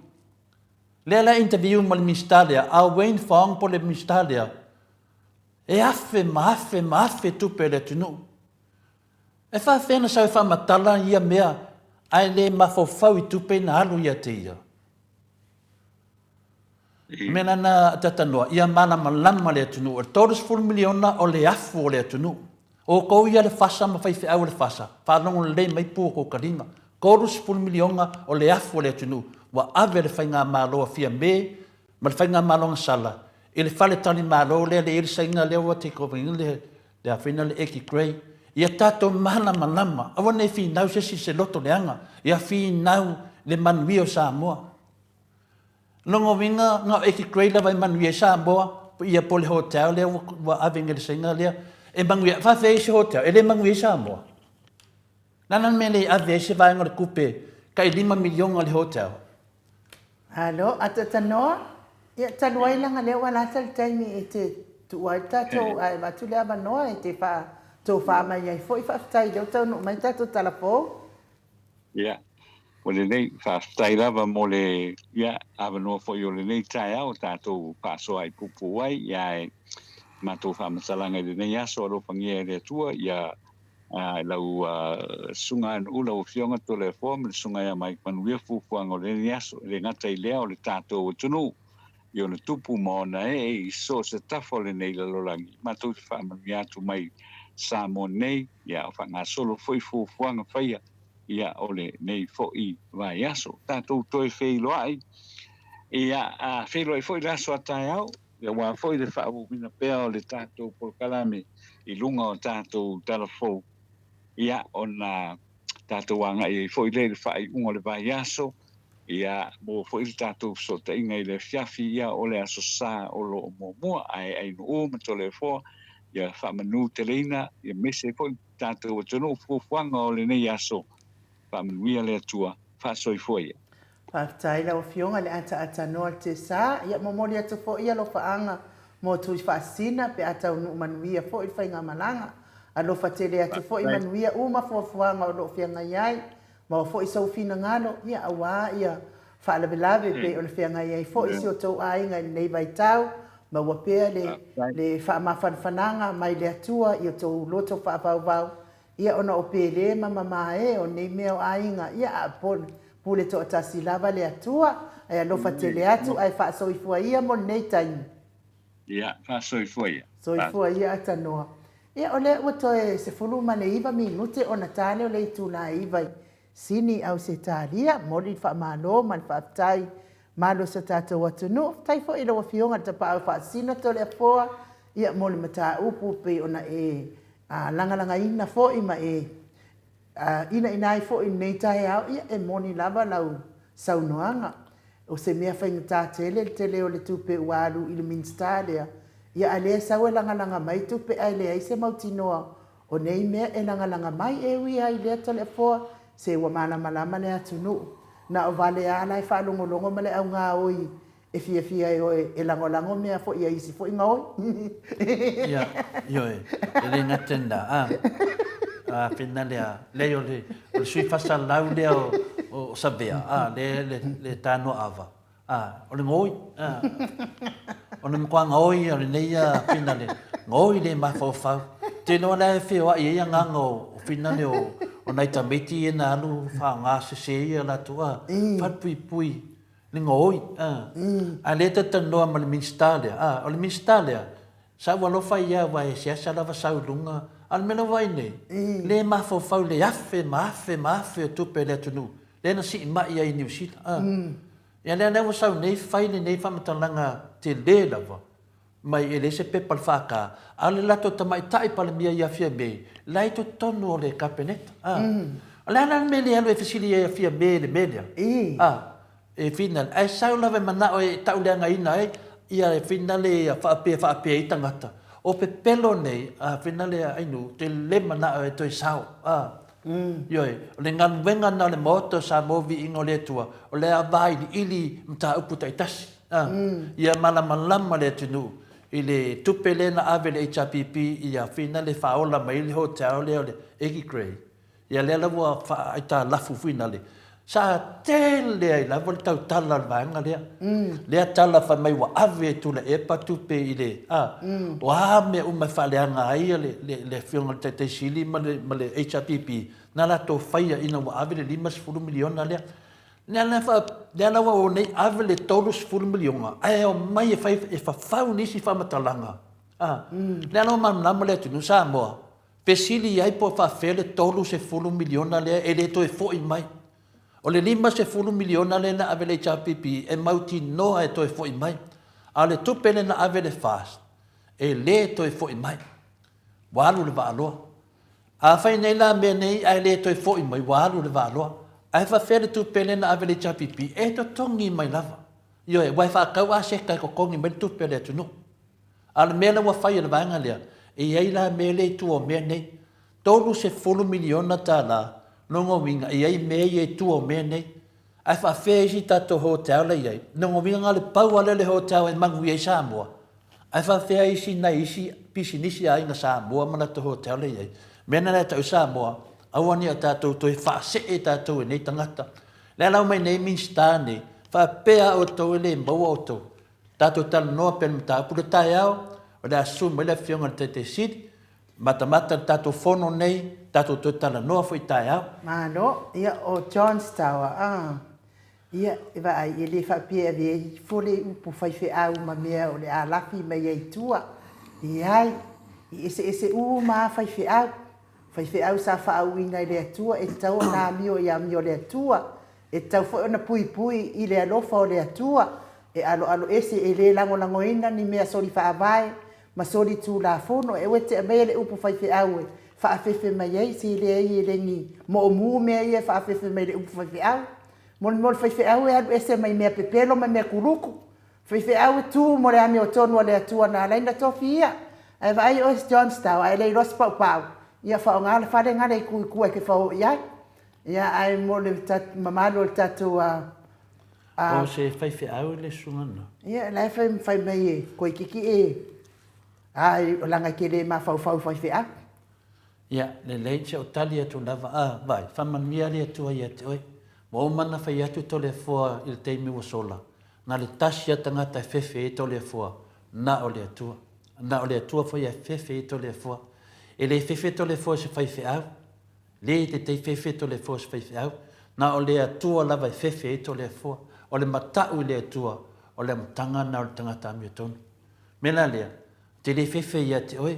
Lea la e interview ma le Minisita lea, a Wayne Fong po o le Minisita lea, e afe ma afe ma afe tupe a le atunuu. E faafefea ona sau e faamatala ia mea ae le mafaufau i tupe na alu ia te ia? O mea la na tatanoa, ia malamalama le atunuu, o le 30 miliona o le afu o le atunuu. O outou ia le fasa ma faifeau o le fasa, faalogo lelei mai pu o tou taliga. 30 miliona o le afu o le atunuu ua ave le faigamalo a Fiame ma le faigamalo a Gasala i le faletalimalo lea le i ai le Saina lea ua take over ina le le afina le Eddie Gray. Ia tatou malamalama, aua ne i finau se isi i se loto leaga, ia finau le manuia o Samoa. Lona uiga, na o Eddie Gray lava e manuia ai Samoa, ia po o le hotel lea ua ave nei e le Saina lea, e manuia, faafefea isi hotel, e le manuia ai Samoa. O le a la le mea e le ave ai se vaega o le tupe tai $5 miliona i le hotel? Alo, a Tatanoa, ia talu ai leaga lea ua lata le taimi e te. tuua ai le tatou ae avatu le avanoa e te faatofa mai ai foi. Faafetai o lea ua taunuu mai le tatou tala fou. Ia, ua lelei, faafetai lava mo le, ia, avanoa foi o lenei taeao tatou faasoa ai puupuu ai, ia ae matou faamatalaga i lenei aso alofagia e le Atua, ia, a, lau susuga Anu'u, lau Afioga Toleafoa ma le Susuga ia Mike Manuia fuafuaga o lenei aso, e le gata i lea o le tatou atunuu i ona tupu ma ona ee i so o se tafa o lenei lalolagi, matou te faamanuia atu mai Samoa nei, ia o faagasolo foi fuafuaga faia ia o lenei foi vaiaso. Tatou toe feiloai, ia a feiloai foi le aso a taeao, aua foi le faaauauina pea o le tatou polokalame i luga o tatou tala fou, ia ona tatou agai ai foi lea i le faaiuga o le vaiaso, ia maua foi le tatou fesootaiga i le afiafi, ia o le Aso Sa o lo o muamua, ae Ainuu ma Toleafoa, ia faamanuuteleina, ia aemaise ai foi le tatou atunuu fuafuaga o lenei aso. Faamanuia le Atua. Faasoifua ia. Faafetai i lau Afioga i le ataatanoa le Tesa. Ia momoli atu foi alofaaga mo Tui Faasisina pe a taunuu manuia foi le faigamalaga. Alofa tele atu foi manuia uma fuafuaga o lo o feagai ai. Maua foi sou finagalo, ia aua ia faalavelave pei ona feagai ai foi si o tou aiga i lenei vaitau. Maua pea le le faamafanafanaga mai le Atua i o tou loto faavauvau, ia ona o pele ma mamae o nei mea o aiga, ia a pule toatasi lava le Atua, ae alofa tele atu ae faasoifua ia mo lenei taimi. Ia, faasoifua ia. Soifua ia Atanoa. Ia, o lea ua toe 19 minute ona ta lea o le itula e 9 i Sini, Ausetalia. Momoli le faamalo ma le faafetai malo i so tatou atunuu. Faafetai foi i lau Afioga i le Tapaau Faasisina Toleafoa, ia, mo le mataupu pei ona e lagalagaina foi ma e inaina ai foi i lenei taeao, ia, e moni lava lau saunoaga. O se mea faigata tele le tele o le tupe ua alu i le Minisita lea, ia a lea e sau e lagalaga mai tupe ae leai se mautinoa o nei mea e lagalaga mai. E ui lava i lea Toleafoa, se ua malamalama le atunuu. Na o vale lava la e faalogologo ma le augaoi E fiafia e oe e lagolago mea foi a isi foi gaoi. Ia, ioe, e le gata i lena, a, a pena lea, leai o le, o le sui faasalalau lea o, o Savea, a, lea le, le tanoa ava, a, o le gaoi, a, o le matua gaoi ia o lenei a finale, gaoi le mafaufau. Te iloa la e feoai ai agaga o, o finale o, o nai tamaiti ia na alu faaaoga sese ia latou, a, falepuipui, Le gaoi, a. A lea e talatalanoa ma le Minisita lea, a, o le Minisita lea, sa ou alofa ia aua e seasa lava sau i luga, a o le mea la ua vaai nei, le mafaufau i le afe ma afe ma afe o tupe a le atunuu, lea na siimai ai i Niu Sila, a. Ia lea la ua sau nei fai lenei faamatalaga tele lava, mai e leai se pepa o le FK, a o le latou tamaitai Palemia ia Fiame, la e i totonu o le Kapeneta. A. O le a la le mea le alu e fesili ai a Fiame i le mea lea? A. E finale, ae sau lava e manao e tauleagaina ai ia e finale ia faapea faapea ai tagata. O pepelo nei, a finale a Ainuu, ou te le manao e toe sao. A. Ioe, o le galuega lena o le Maota o Samoa Viiga o le Atua, o le vailiili mataupu taitasi. A, ia malamalama le atunuu i le tupe lea na ave i le HRPP ia finale faaola mai ai le hotel lea o le Aggie Grey. Ia lea la ua faaaitalafu finale. Sa tele ai lava le tautala o le vaega lea. Lea tala fai mai ua ave e Tuilaepa tupe i le, a, o a mea uma e faaleaga ai le, le, le Afioga i le Taitai Sili ma le, ma le HRPP, na latou faia ina ua ave le $50 miliona lea. Lea la fa, lea la ua o nei ave le $30 miliona ae omai e fai, e fafau nisi faamatalaga. A, lea la ua malamalama le atunuu Samoa, Fesili i ai po o faafefea le $30 miliona lea e le toe foi mai. O le $50 miliona lea na ave i le HRPP e mautinoa e toe foi mai. A o le tupe lea na ave i le FAST, e le toe foi mai. Ua alu le vaaloa. Afai nei la mea nei ae le toe foi mai, ua alu le vaaloa. Ae faafefea le tupe lea na ave i le HRPP? E totogi mai lava. Ioe, aua e faatau aseta e totogi mai le tupe a le atunuu. A o le mea la ua fai e le vaega lea, e i ai la mea lea i tua o mea nei. $30 miliona tala, lona uiga e i ai mea ia i tua o mea nei. Ae faafefea isi tatou hotel la e i ai? Lona uiga na o le pau lava lea o le hotel e manuia ai Samoa. Ae faafefea isi nai isi pisinisi a aiga Samoa ma latou hotel lea e i ai? Mea lena ia te au Samoa, aua ne i o tatou toe faasee tatou e nei tagata. Lea la omai nei Minisita nei, faapea a outou e le maua outou. Tatou talanoa pea i le mataupu le taeao, o le a susu mai le Afioga i le Taitai Sili, matamata i le tatou fono nei, tatou toe talanoa foi taeao. Malo, ia o Johnstower, ah. Ia, e vaai, e le faapea e avea ifo le upu faifeau ma mea o le a lafi mai ai i tua. Leai, e eseese uma lava faifeau. Faifeau sa faauuina e le Atua e tatau ona amio i amio a le Atua. E tatau foi ona puipui i le alofa o le Atua. E aloaloese, e le lagolagoina ni mea soli faavae ma soli tulafono. E aua e te aumaia le upu faifeau e faafefe mai ai, se leai e le ni moomu mea ia e faafefe mai i le upu faifeau. Mo le mea o le faifeau e alu ese mai mea pepelo ma mea kuluku. Faifeau e tu mo le amiotonu a le Atua na ala ai ona tofi ia. Ae vaai oe John Stow a e le iloa se paupau, ia faaaoga le fale gale i ku i tua e te faoo i ai. Ia ae mo le mamalu o le tatou a O se faifeau le susuga lena? Ia la e fai mai e Koikiki e a leaga e te le mafaufau i faifeau. Ia, lelei, se o tali atu lava, a, vaai, faamanuia le Atua ia te oe. Ua uma ona fai atu Toleafoa i le taimi ua sola, na le tasi a tagata e fefe ai Toleafoa, na o le Atua. Na o le Atua foi e fefe ai Toleafoa. E le fefe Toleafoa i se faifeau, le te tei fefe Toleafoa i se faifeau, na o le Atua lava e fefe ai Toleafoa. O le mata'u i le Atua, o le amataga lena o le tagata amiotonu. Mea la lea, te le fefe ia te oe,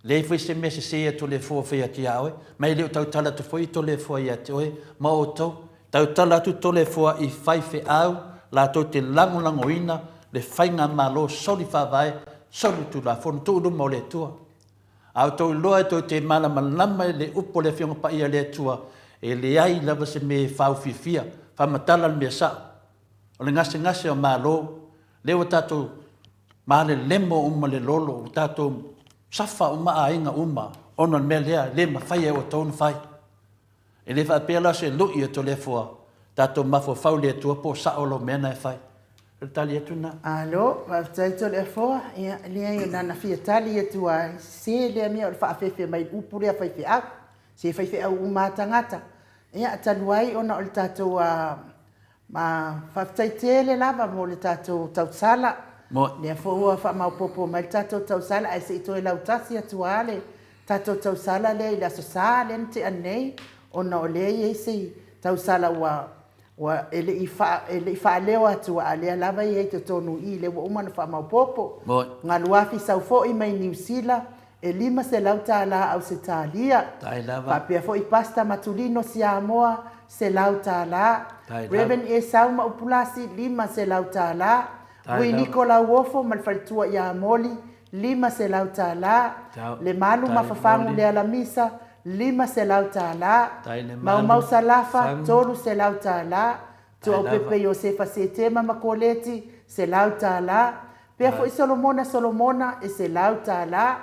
Leai foi se mea sese a Toleafoa fai atu iā oe, ma e le o tautala atu foi Toleafoa ia te oe ma outou. Tautala atu Toleafoa i faifeau latou te lagolagoina le faigamalo soli faavae, soli tulafono, tuu i luma o le Atua. A outou iloa e tou te malamalama i le upu a le Afioga Paia a le Atua, e leai lava se mea e faaufiufia, faamatala le mea sao. O le gasegase o Malo, lea ua tatou Malelemo uma le lolo, ua tatou safa uma aiga uma ona o le mea lea e le mafai e outou ona fai. E le faapea la o se lui o Toleafoa, tatou mafaufau i le Atua po o sao lau mea na e fai. O le tali atu lena. Malo, faafetai Toleafoa. Ia, leai na ona fia tali atu lava, e sese lea mea o le faafefe mai i le upu lea faifeau. Se faifeau uma lava tagata. Ia, talu ai ona o le tatou Ma faafetai tele lava mo le tatou tausala. Lea foi ua faamaopoopo mai le tatou tausala ae se i toe lautasi atu lava le tatou tausala lea i le Aso Sa lea na tea nei ona o lea e i ai si tausala ua ua e le i e le i faaleo atu a o lea lava e i ai i totonu i i lea ua uma ona faamaopoopo. Galuafi sau foi mai Niu Sila E $500 tala Ausetalia. Faapea foi Pastor Matulino Siamoa, $100 tala. Rev. Esau Maupulasi, $500 tala. Winiko Lauofo ma le faletua ia Moli, $500 tala. Lemalu Mafafangu Lealamisa, $500 tala. Maumau Salafa, $300 tala. Tuaupepe Iosefa Setema ma Koleti, $100. Pea foi Solomona Solomona, e $100.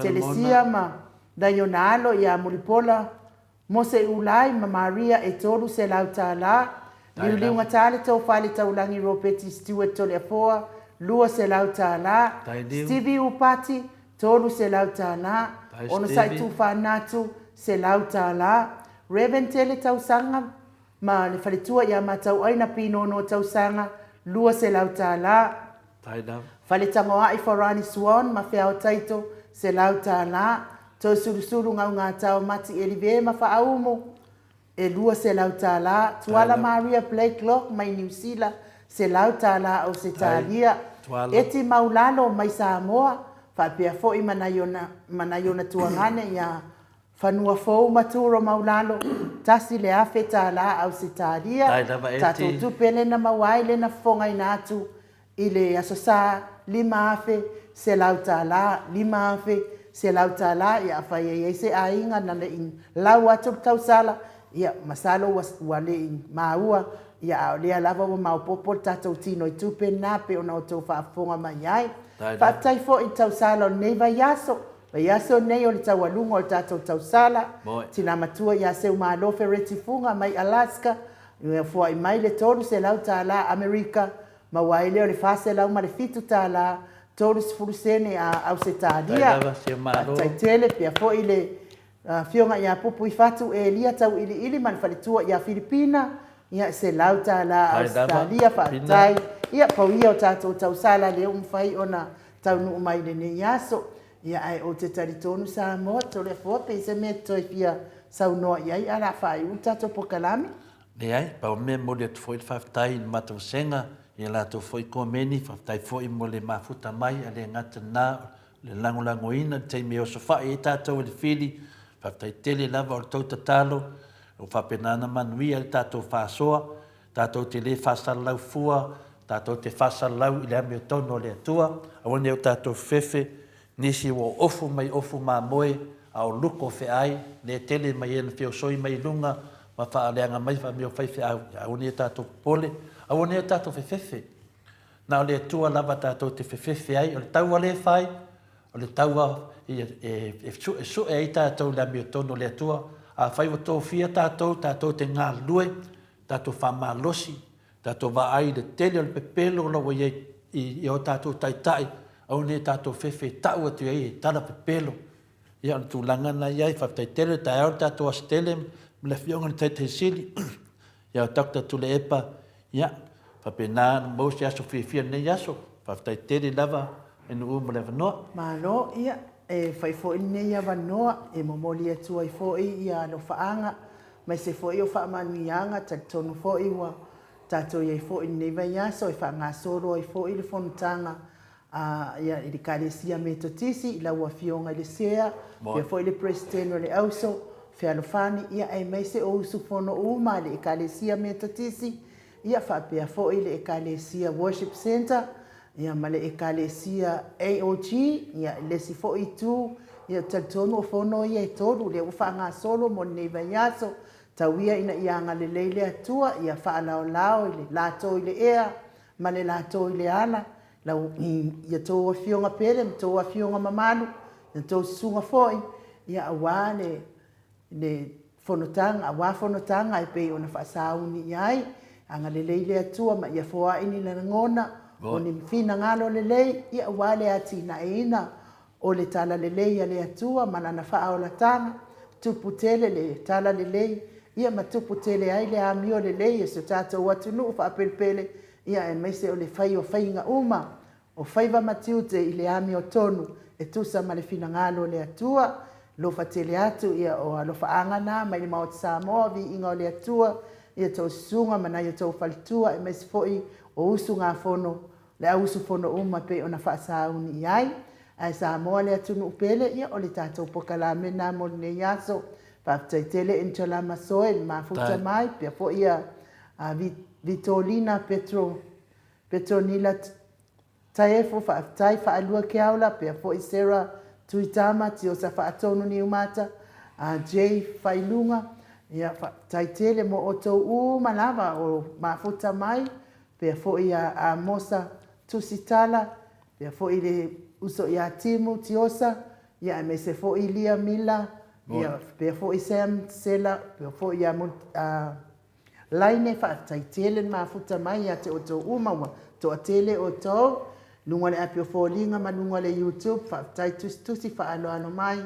Telesia ma nai ona alo ia Mulipola, Mose Ulai ma Maria, e $300. Liuliugatā le Tofa i le Taulagi Ropeti Stewart Toleafoa, $200. Stevie Upati, $300. Onosai Tuufaanatu, $100. Rev. Tele Tausaga Ma le faletua ia Matauaina Pinono Tausaga $200. Faletagoai Farani Swan ma Feao Taito $100. Toisulusulu Gaugatao Mati Elive ma Faaumu e $200. Tuala Maria Blakelock mai Niu Sila $100 Ausetalia. Eti Maulalo mai Samoa faapea foi ma nai ona ma nai ona tuagane ia Fanua fou ma turo maulalo, $1,000 Ausetalia, tatou tupe lena maua ai lena fofogaina atu i le Aso Sa, $5,100, $5,100, ia afai e i ai se aiga na le i lau atu le tausala, ia masalo ua, ua le i maua, ia a o lea lava ua maopoopo le tatou tino i tupe lena pei ona outou faafofoga mai ai. Faafetai foi i le tausala o lenei vaiaso, Vaiaso nei o le taualuga o le tatou tausala, tina matua ia Seumalo Fereti Fuga mai Alaska, ua foai mai le $300 Amerika, maua ai lea o le $407, 30 sene a Ausetalia. Faafetai tele pea foi le Afioga ia Pupuifatu Elia Tauiliili ma le faletua ia Filipina, ia $100 Ausetalia, faafetai. Ia pau ia o tatou tausala lea ua mafai ona taunuu mai i lenei aso. Ia ae ou te talitonu Samoa, Toleafoa pe i se mea e toe fia saunoa i ai ae o le a faaiu le tatou pokalame. Leai, pau le mea e momoli atu foi le faafetai i le matou vasega i a latou foi komeni, faafetai foi mo le mafuta mai, ae le gata i lena, o le lagolagoina i le taimi e osofai ai tatou e le fili, faafetai tele lava o le tou tatalo, ua faapena ona manuia le tatou faasoa, tatou te le faasalalau fua, tatou te faasalalau i le amiotonu a le Atua, aua ne i o tatou fefe Nisi ua ofu mai ofu mamoe a o luko feai le tele mai e na feosoi mai i luga ma faaleaga mai faamea o faifeau ia aua nei o tatou popole aua nei o tatou fefefe na o le Atua lava tatou te fefefe ai o le taua le fai o le taua e, e, e sue ai tatou i le amiotonu o le Atua afai ua tofia tatou tatou te galulue tatou faamalosi Tatou vaai i le tele o le pepelo o lo ua i ai i o tatou taitai, aua ne i tatou fefe e tau atu i ai e tala pepelo. Ia o le tulaga lena e i ai. Faafetai tele, taeao le tatou aso tele ma le Afioga i le Taitai Sili, ia Doctor Tuilaepa, ia faapena ona maua se aso fiafia i lenei aso. Faafetai tele lava NU mo le avanoa. Malo, ia, e fai foi lenei avanoa e momoli atu ai foi ia alofaaga aemaise foi o faamanuiaga, talitonu foi ua tatou i ai foi i lenei vaiaso e faagasolo ai foi le fonotaga a ia i le Ekalesia Metotisi i lau Afioga i le Sea, faapea foi le Peresetene o le Auso, Fealofani, ia aemaise o usufono uma a le Ekalesia Metotisi, ia faapea foi le Ekalesia Worship Centre, ia ma le Ekalesia AOG, ia i le isi foi itu, ia ou te talitonu o fono ia e tolu lea ua faagasolo mo lenei vaiaso, tau ia ina ia agalelei le Atua ia faalaolao i le latou i le ea ma le latou i le ala, lau, ia tou afioga pele ma tou afioga mamalu, ia tou susuga foi, ia aua le le fonotaga, aua fonotaga e pei ona faasauni i ai, agalelei le Atua ma ia foai ni lagona o ni finagalo lelei, ia aua le atinaeina o le talalelei a le Atua ma Lana faaolataga, tupu tele le talalelei, ia ma tupu tele ai le amio lelei o si o tatou atunuu faapelepele, ia aemaise o le fai o faiga uma O faiva ma tiute i le amiotonu e tusa ma le finagalo o le Atua, alofa tele atu ia o alofaaga na mai le Maota Samoa, viiga o le Atua ia tou susuga ma nai o tou faletua aemaise foi o usugafono le au usufono uma pei ona faasauni i ai. Ae Samoa le atunuu pele ia o le tatou pokalame na mo lenei aso. Faafetai tele Angela Masoe le mafuta mai pea foi ia Vitolina Petro Petonila Taefu, faafetai Faalua Keaula, pea foi Sarah Tuitama, Tiosa Faatonu Niumata, Jay Failuga, ia faafetai tele mo outou uma lava o mafuta mai, pea foi ia Amosa Tusitala, pea foi le uso ia Timu Tiosa, ia aemaise foi Lia Mila, ia pea foi Sam Sela, pea foi ia Laine, Faafetai tele le mafuta mai ia te outou uma ua toatele outou luga o le api o foliga ma luga o le youtube faafetai tusitusi faaaloalo mai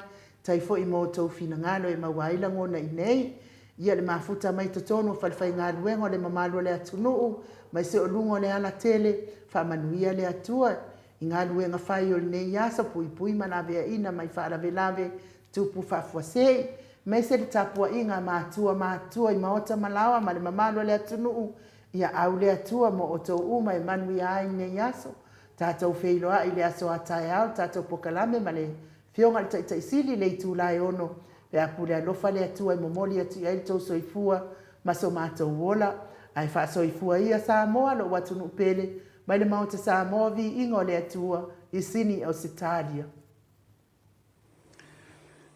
tai foi mo outou finagalo e maua ai lagona i nei ia le mafuta mai totonu o falefaigaluega o le mamalu o le atunuu maise o luga o le ala tele faamanuia le Atua i galuega fai o lenei aso puipui ma laveaina mai faalavelave Tupu faafuasei, aemaise le tapuaiga a matua matua i maota ma laoa ma le mamalu o le atunuu, ia au le Atua mo outou uma e manuia ai lenei aso. Tatou feiloai i le aso a taeao le tatou pokalame ma le Afioga i le Taitai Sili i le itula e ono pe a pule alofa le Atua e momoli atu i ai le tou soifua ma so matou ola. Ae faasoifua ia Samoa lou atunuu pele mai le Maota Samoa viiga o le Atua i Sini Ausetalia.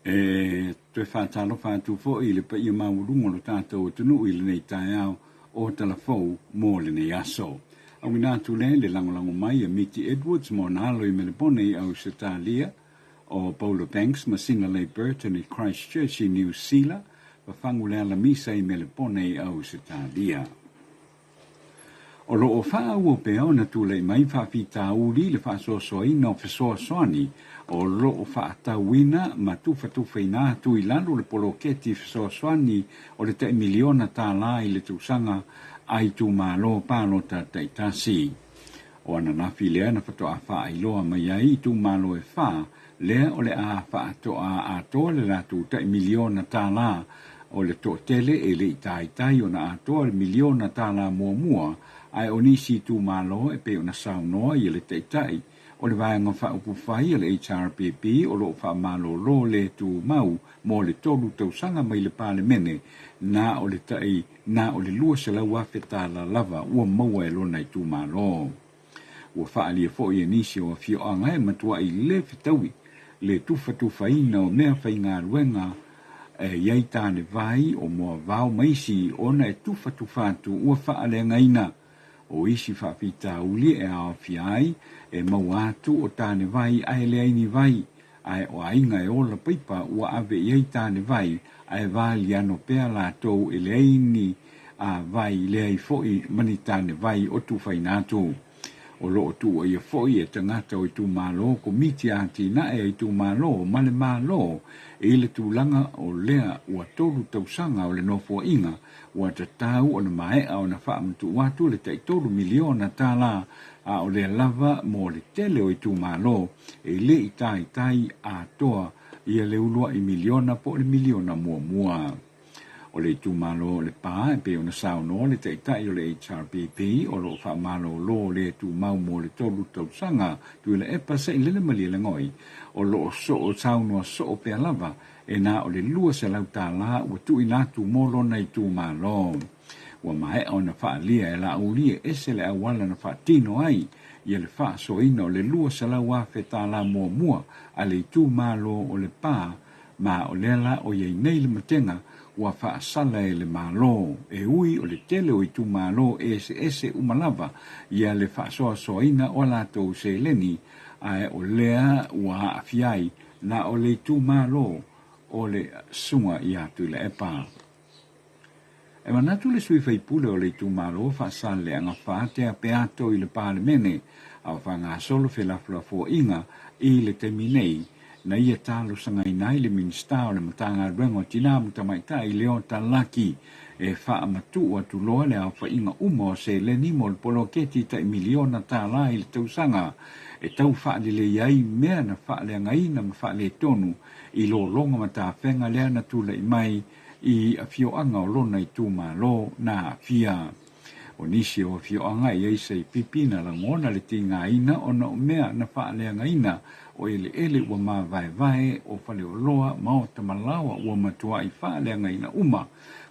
E toe faatalofa atu foi i le paia maualuga o lo tatou atunuu i lenei taeao o Tala Fou mo lenei aso. Auina atu lea i le lagolago mai a Miti Edwards ma ona alo i Melepone i Ausetalia, o Paula Banks ma Sina Leigh Burton i Christchurch i Niu Sila, Fafagu le Alamisa i Melepone i Ausetalia. O lo o faaauau pea ona tulai mai faafitauli i le faasoasoaina o fesoasoani o lo o faatauina ma tufatufaina atu i lalo o le poloketi fesoasoani o le tai miliona tala i le tausaga a itumalo palota taitasi. O ananafi lea na faatoa faailoa mai ai itumalo e fa lea o le a faatoa atoa le latou tai miliona tala o le toatele e le i taitai ona atoa le miliona tala muamua, ae o nisi itumalo e pei ona saunoa ia le Taitai o le Vaega Faaupufai a le HRPP o lo o faamalolo le tumau mo le 3 tausaga mai le Palemene na o le tai na o le 200,000 tala lava ua maua e lona itumalo. Ua faaalia foi e nisi o afioaga e matuai le fetaui le tufatufaina o mea faigaluega e i ai tane vai o moavao ma isi ona e tufatufa atu ua faaleagaina. O isi faafitauli e aofia ai e maua atu o tane vai ae leai ni vai, ae o aiga e ola paipa ua ave i ai tane vai ae valiano pea latou e leai ni a vai leai foi ma ni tane vai o tufaina atu. O lo o tuuaia foi e tagata o itumalo, komiti atinae a itumalo ma le Malo i le tulaga o lea ua 3 tausaga o le nofoaiga ua tatau ona maea ona faamatuu atu le tai $3 miliona a o lea lava mo le tele o itumalo e le i taitai atoa ia le uluai miliona po o le miliona muamua. O le itumalo o Lepa e pei ona saunoa le Taitai o le HRPP o lo o faamalolo le tumau mo le 3 tausaga Tuilaepa Sailele Malielegaoi o lo o soo saunoa soo pea lava e na o le $200 ua tuuina atu mo lona itumalo. Ua maea ona faaalia e Laauli e ese le auala na faatino ai ia le faasoaina o le $200,000 muamua a le itumalo o Lepa ma o lea la o i ai nei le matega ua faasala e le Malo, e ui o le tele o itumalo eseese uma lava ia le faasoasoaina o a latou seleni, ae o lea ua aafia ai na o le itumalo o le Susuga ia Tuilaepa. E manatu le sui faipule o le itumalo Faasaleleaga 4 Tea Peato i le Palemene a o faagasolo felafolafoaiga i le taimi nei na ia talosagaina ai le Minisita o le Matagaluega o Tinā ma Tamaitai Leota Laki e faamatuu atu loa le aofaiga uma o seleni mo le poloketi tai miliona tala i le tausaga e tau faalelei ai mea na faaleagaina ma faaletonu i lologa ma tafega lea na tulai mai i afioaga o lona itumalo na aafia. O nisi o afioaga e i ai se pipi na lagona le tigaina ona o mea na faaleagaina o eleele ua mavaevae o Faleoloa, maota ma laoa ua matuai faaleagaina uma,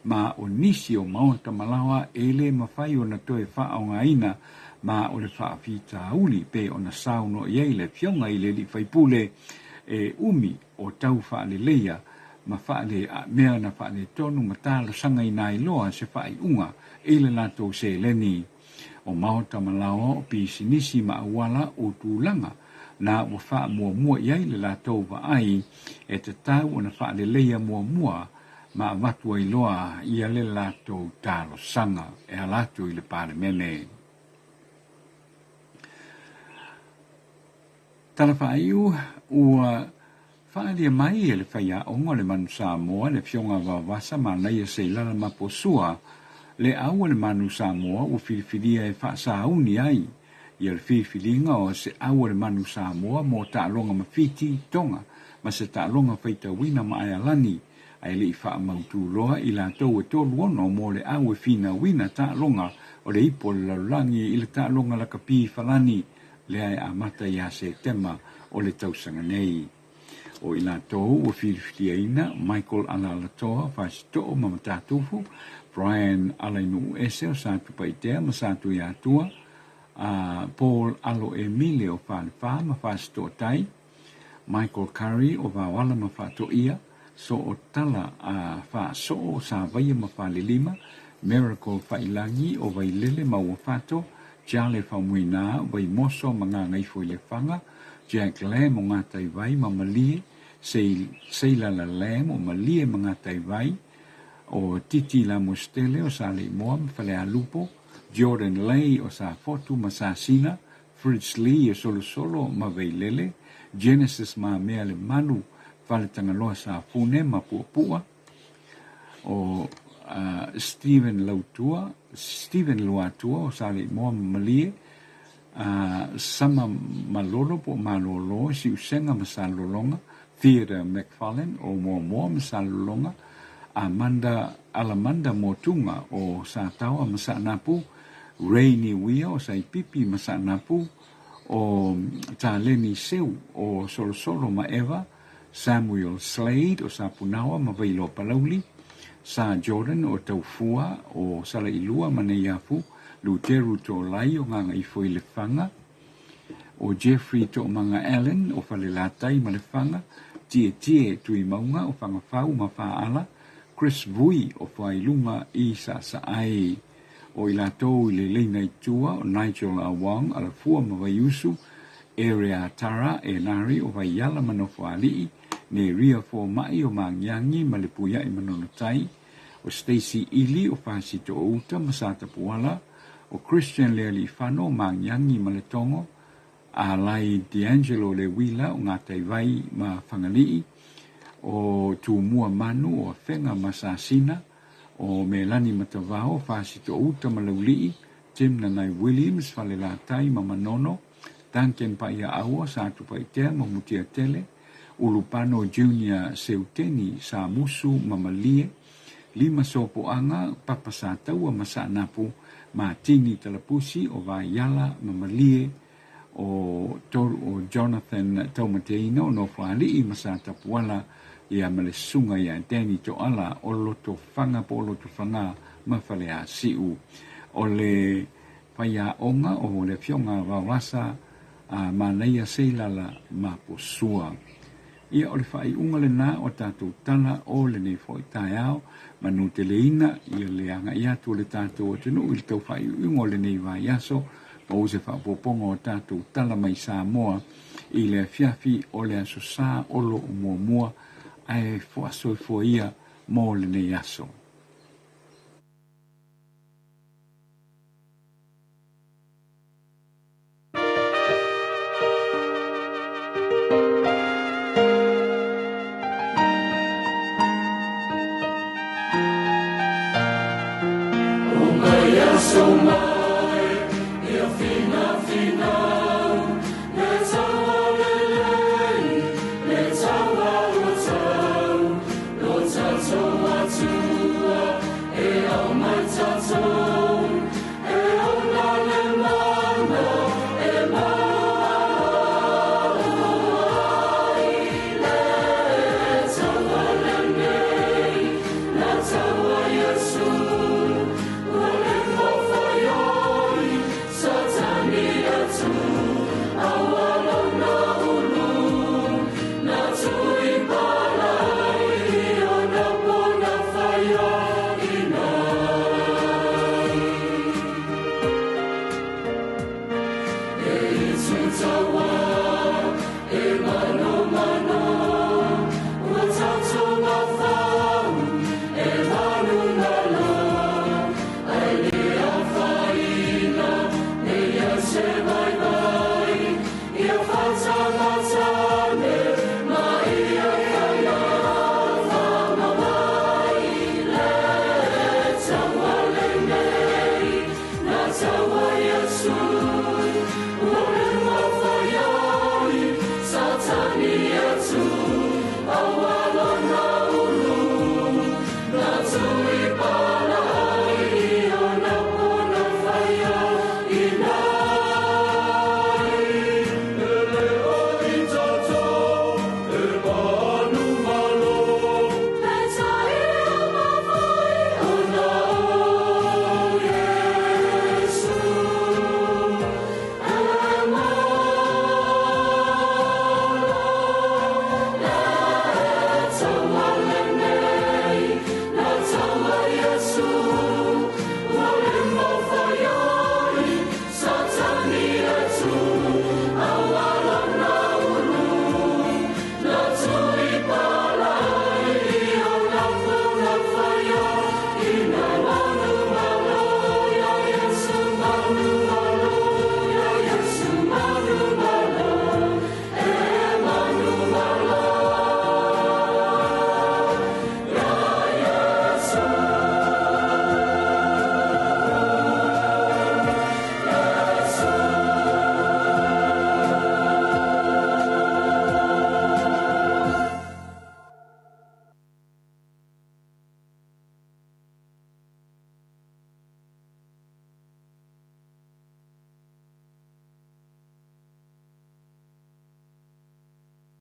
ma o nisi o maota ma laoa e le mafai ona toe faaaogaina ma o le faafitauli pe ona saunoa i ai le afioga i le alii faipule e umi o tau faaleleia ma faale mea na faaletonu ma talosagaina ai loa se faaiuga i le latou seleni. O maota ma laoa o pisinisi ma auala o tulaga na ua faamuamua i ai le latou vaai e tatau ona faaleleia muamua ma avatu ai loa ia le latou talosaga e ala atu i le Palemene. Tala faaiu, ua faaalia mai e le faiaoga o le Manu Samoa le Afioga Vaovasa Manaia Seilala Maposua le au a le Manu Samoa ua filifilia e faasauni ai ia le filifiliga o se au a le Manu Samoa mo taaloga ma Fiti, Tonga ma se taaloga faitauina ma Aealani ae le i faamautu loa i latou e 36 mo le au e finauina taaloga o le ipu o le lalolagi i le taaloga lakapi Falani lea e amata ia Setema o le tausaga nei. O i latou ua filifiliaina Michael Alaalatoa, Fasito'o ma Matatufu, Brian Alainu'uese o Satupaitea ma Satuiatua, a Paul Alo Emile o Falefa ma Fasito'otai, Michael Curry o Vaoala ma Faatoia, Sootala a Faasoo o Savaia ma Falelima, Miracle Faiilagi o Vailele ma Uafato, Jale Faumuina, Vaimoso ma Gagaifoilefaga, Jack Lam o Gataivai ma Malie, Seilala Lam o Malie ma Gataivai, o Titi Lamostele o Saleimoa ma Falealupo, Jordan Lay o Safotu ma Sasina, Fritz Lee o Solosolo ma Vailele, Genesis Mamea Lemalu, Faletagaloa Safune ma Puapua, o Steven Lautua, Steven Luatua o Saleimoa ma Malie, Sama Malolo po o Malolo, Siusega ma Salelologa, Theodore McFarlane o Moamoa ma Salelologa, Amanda Alamanda Motuga o Sataoa ma Saanapu, Ray Niuia o Saipipi ma Saanapu, o Taleni Seu o Solosolo ma Eva, Samuel Slade o Sapunaoa ma Vailoa Palauli, Sa Jordan o Taufua o Salailua ma Neiafu, Luteru Toolai o Gagaifo i Lefaga, o Jeffrey Toomaga Allen o Falelatai ma Lefaga, Tietie Tuimauga o Fagafau ma Faala, Chris Vui o Fuailuga i Saasaai. O i latou i le leina i tua o Nigel A. Wong, Alafua ma Vaiusu, Area Tara Enari o Vaiala ma Nofoalii, Neria Foma'i o Magiagi ma Lepuia'i ma Nonotai, o Stacey Ili o Fasitoouta ma Satapuala, o Christian Lealiifano o Magiagi ma Letogo, Alai D'Angelo Lewila o Gataivai ma Fagalii, o Tumua Manu o Afega ma Sasina, o Melani Matavao, Fasitoouta ma Laulii, Tim Nanai Williams, Falelatai ma Manono, Duncan Paiaaua, Satupaitea ma Mutiatele, Ulupano Junior Seuteni, Samusu ma Malie, Lima Sopoaga, Papa Sataua ma Saanapu, Matini Talapusi o Vaiala ma Malie, o o Jonathan Taumateina o Nofoalii ma Satapuala, ia ma le susuga ia Danny Toala o Lotofaga po o Lotofaga ma Faleasiu. O le faiaoga o le Afioga Vaoasa a Manaia Seilala ma Posua. Ia o le faaiuga lena o tatou tala o lenei foi taeao, manuteleina ia le agai atu o le tatou atunuu i le tau faaiuiuga o lenei vaiaso, maua se faaopoopoga o tatou tala mai Samoa i le afiafi o le Aso Sa o lo o muamua ae foasoifua ia mo lenei aso.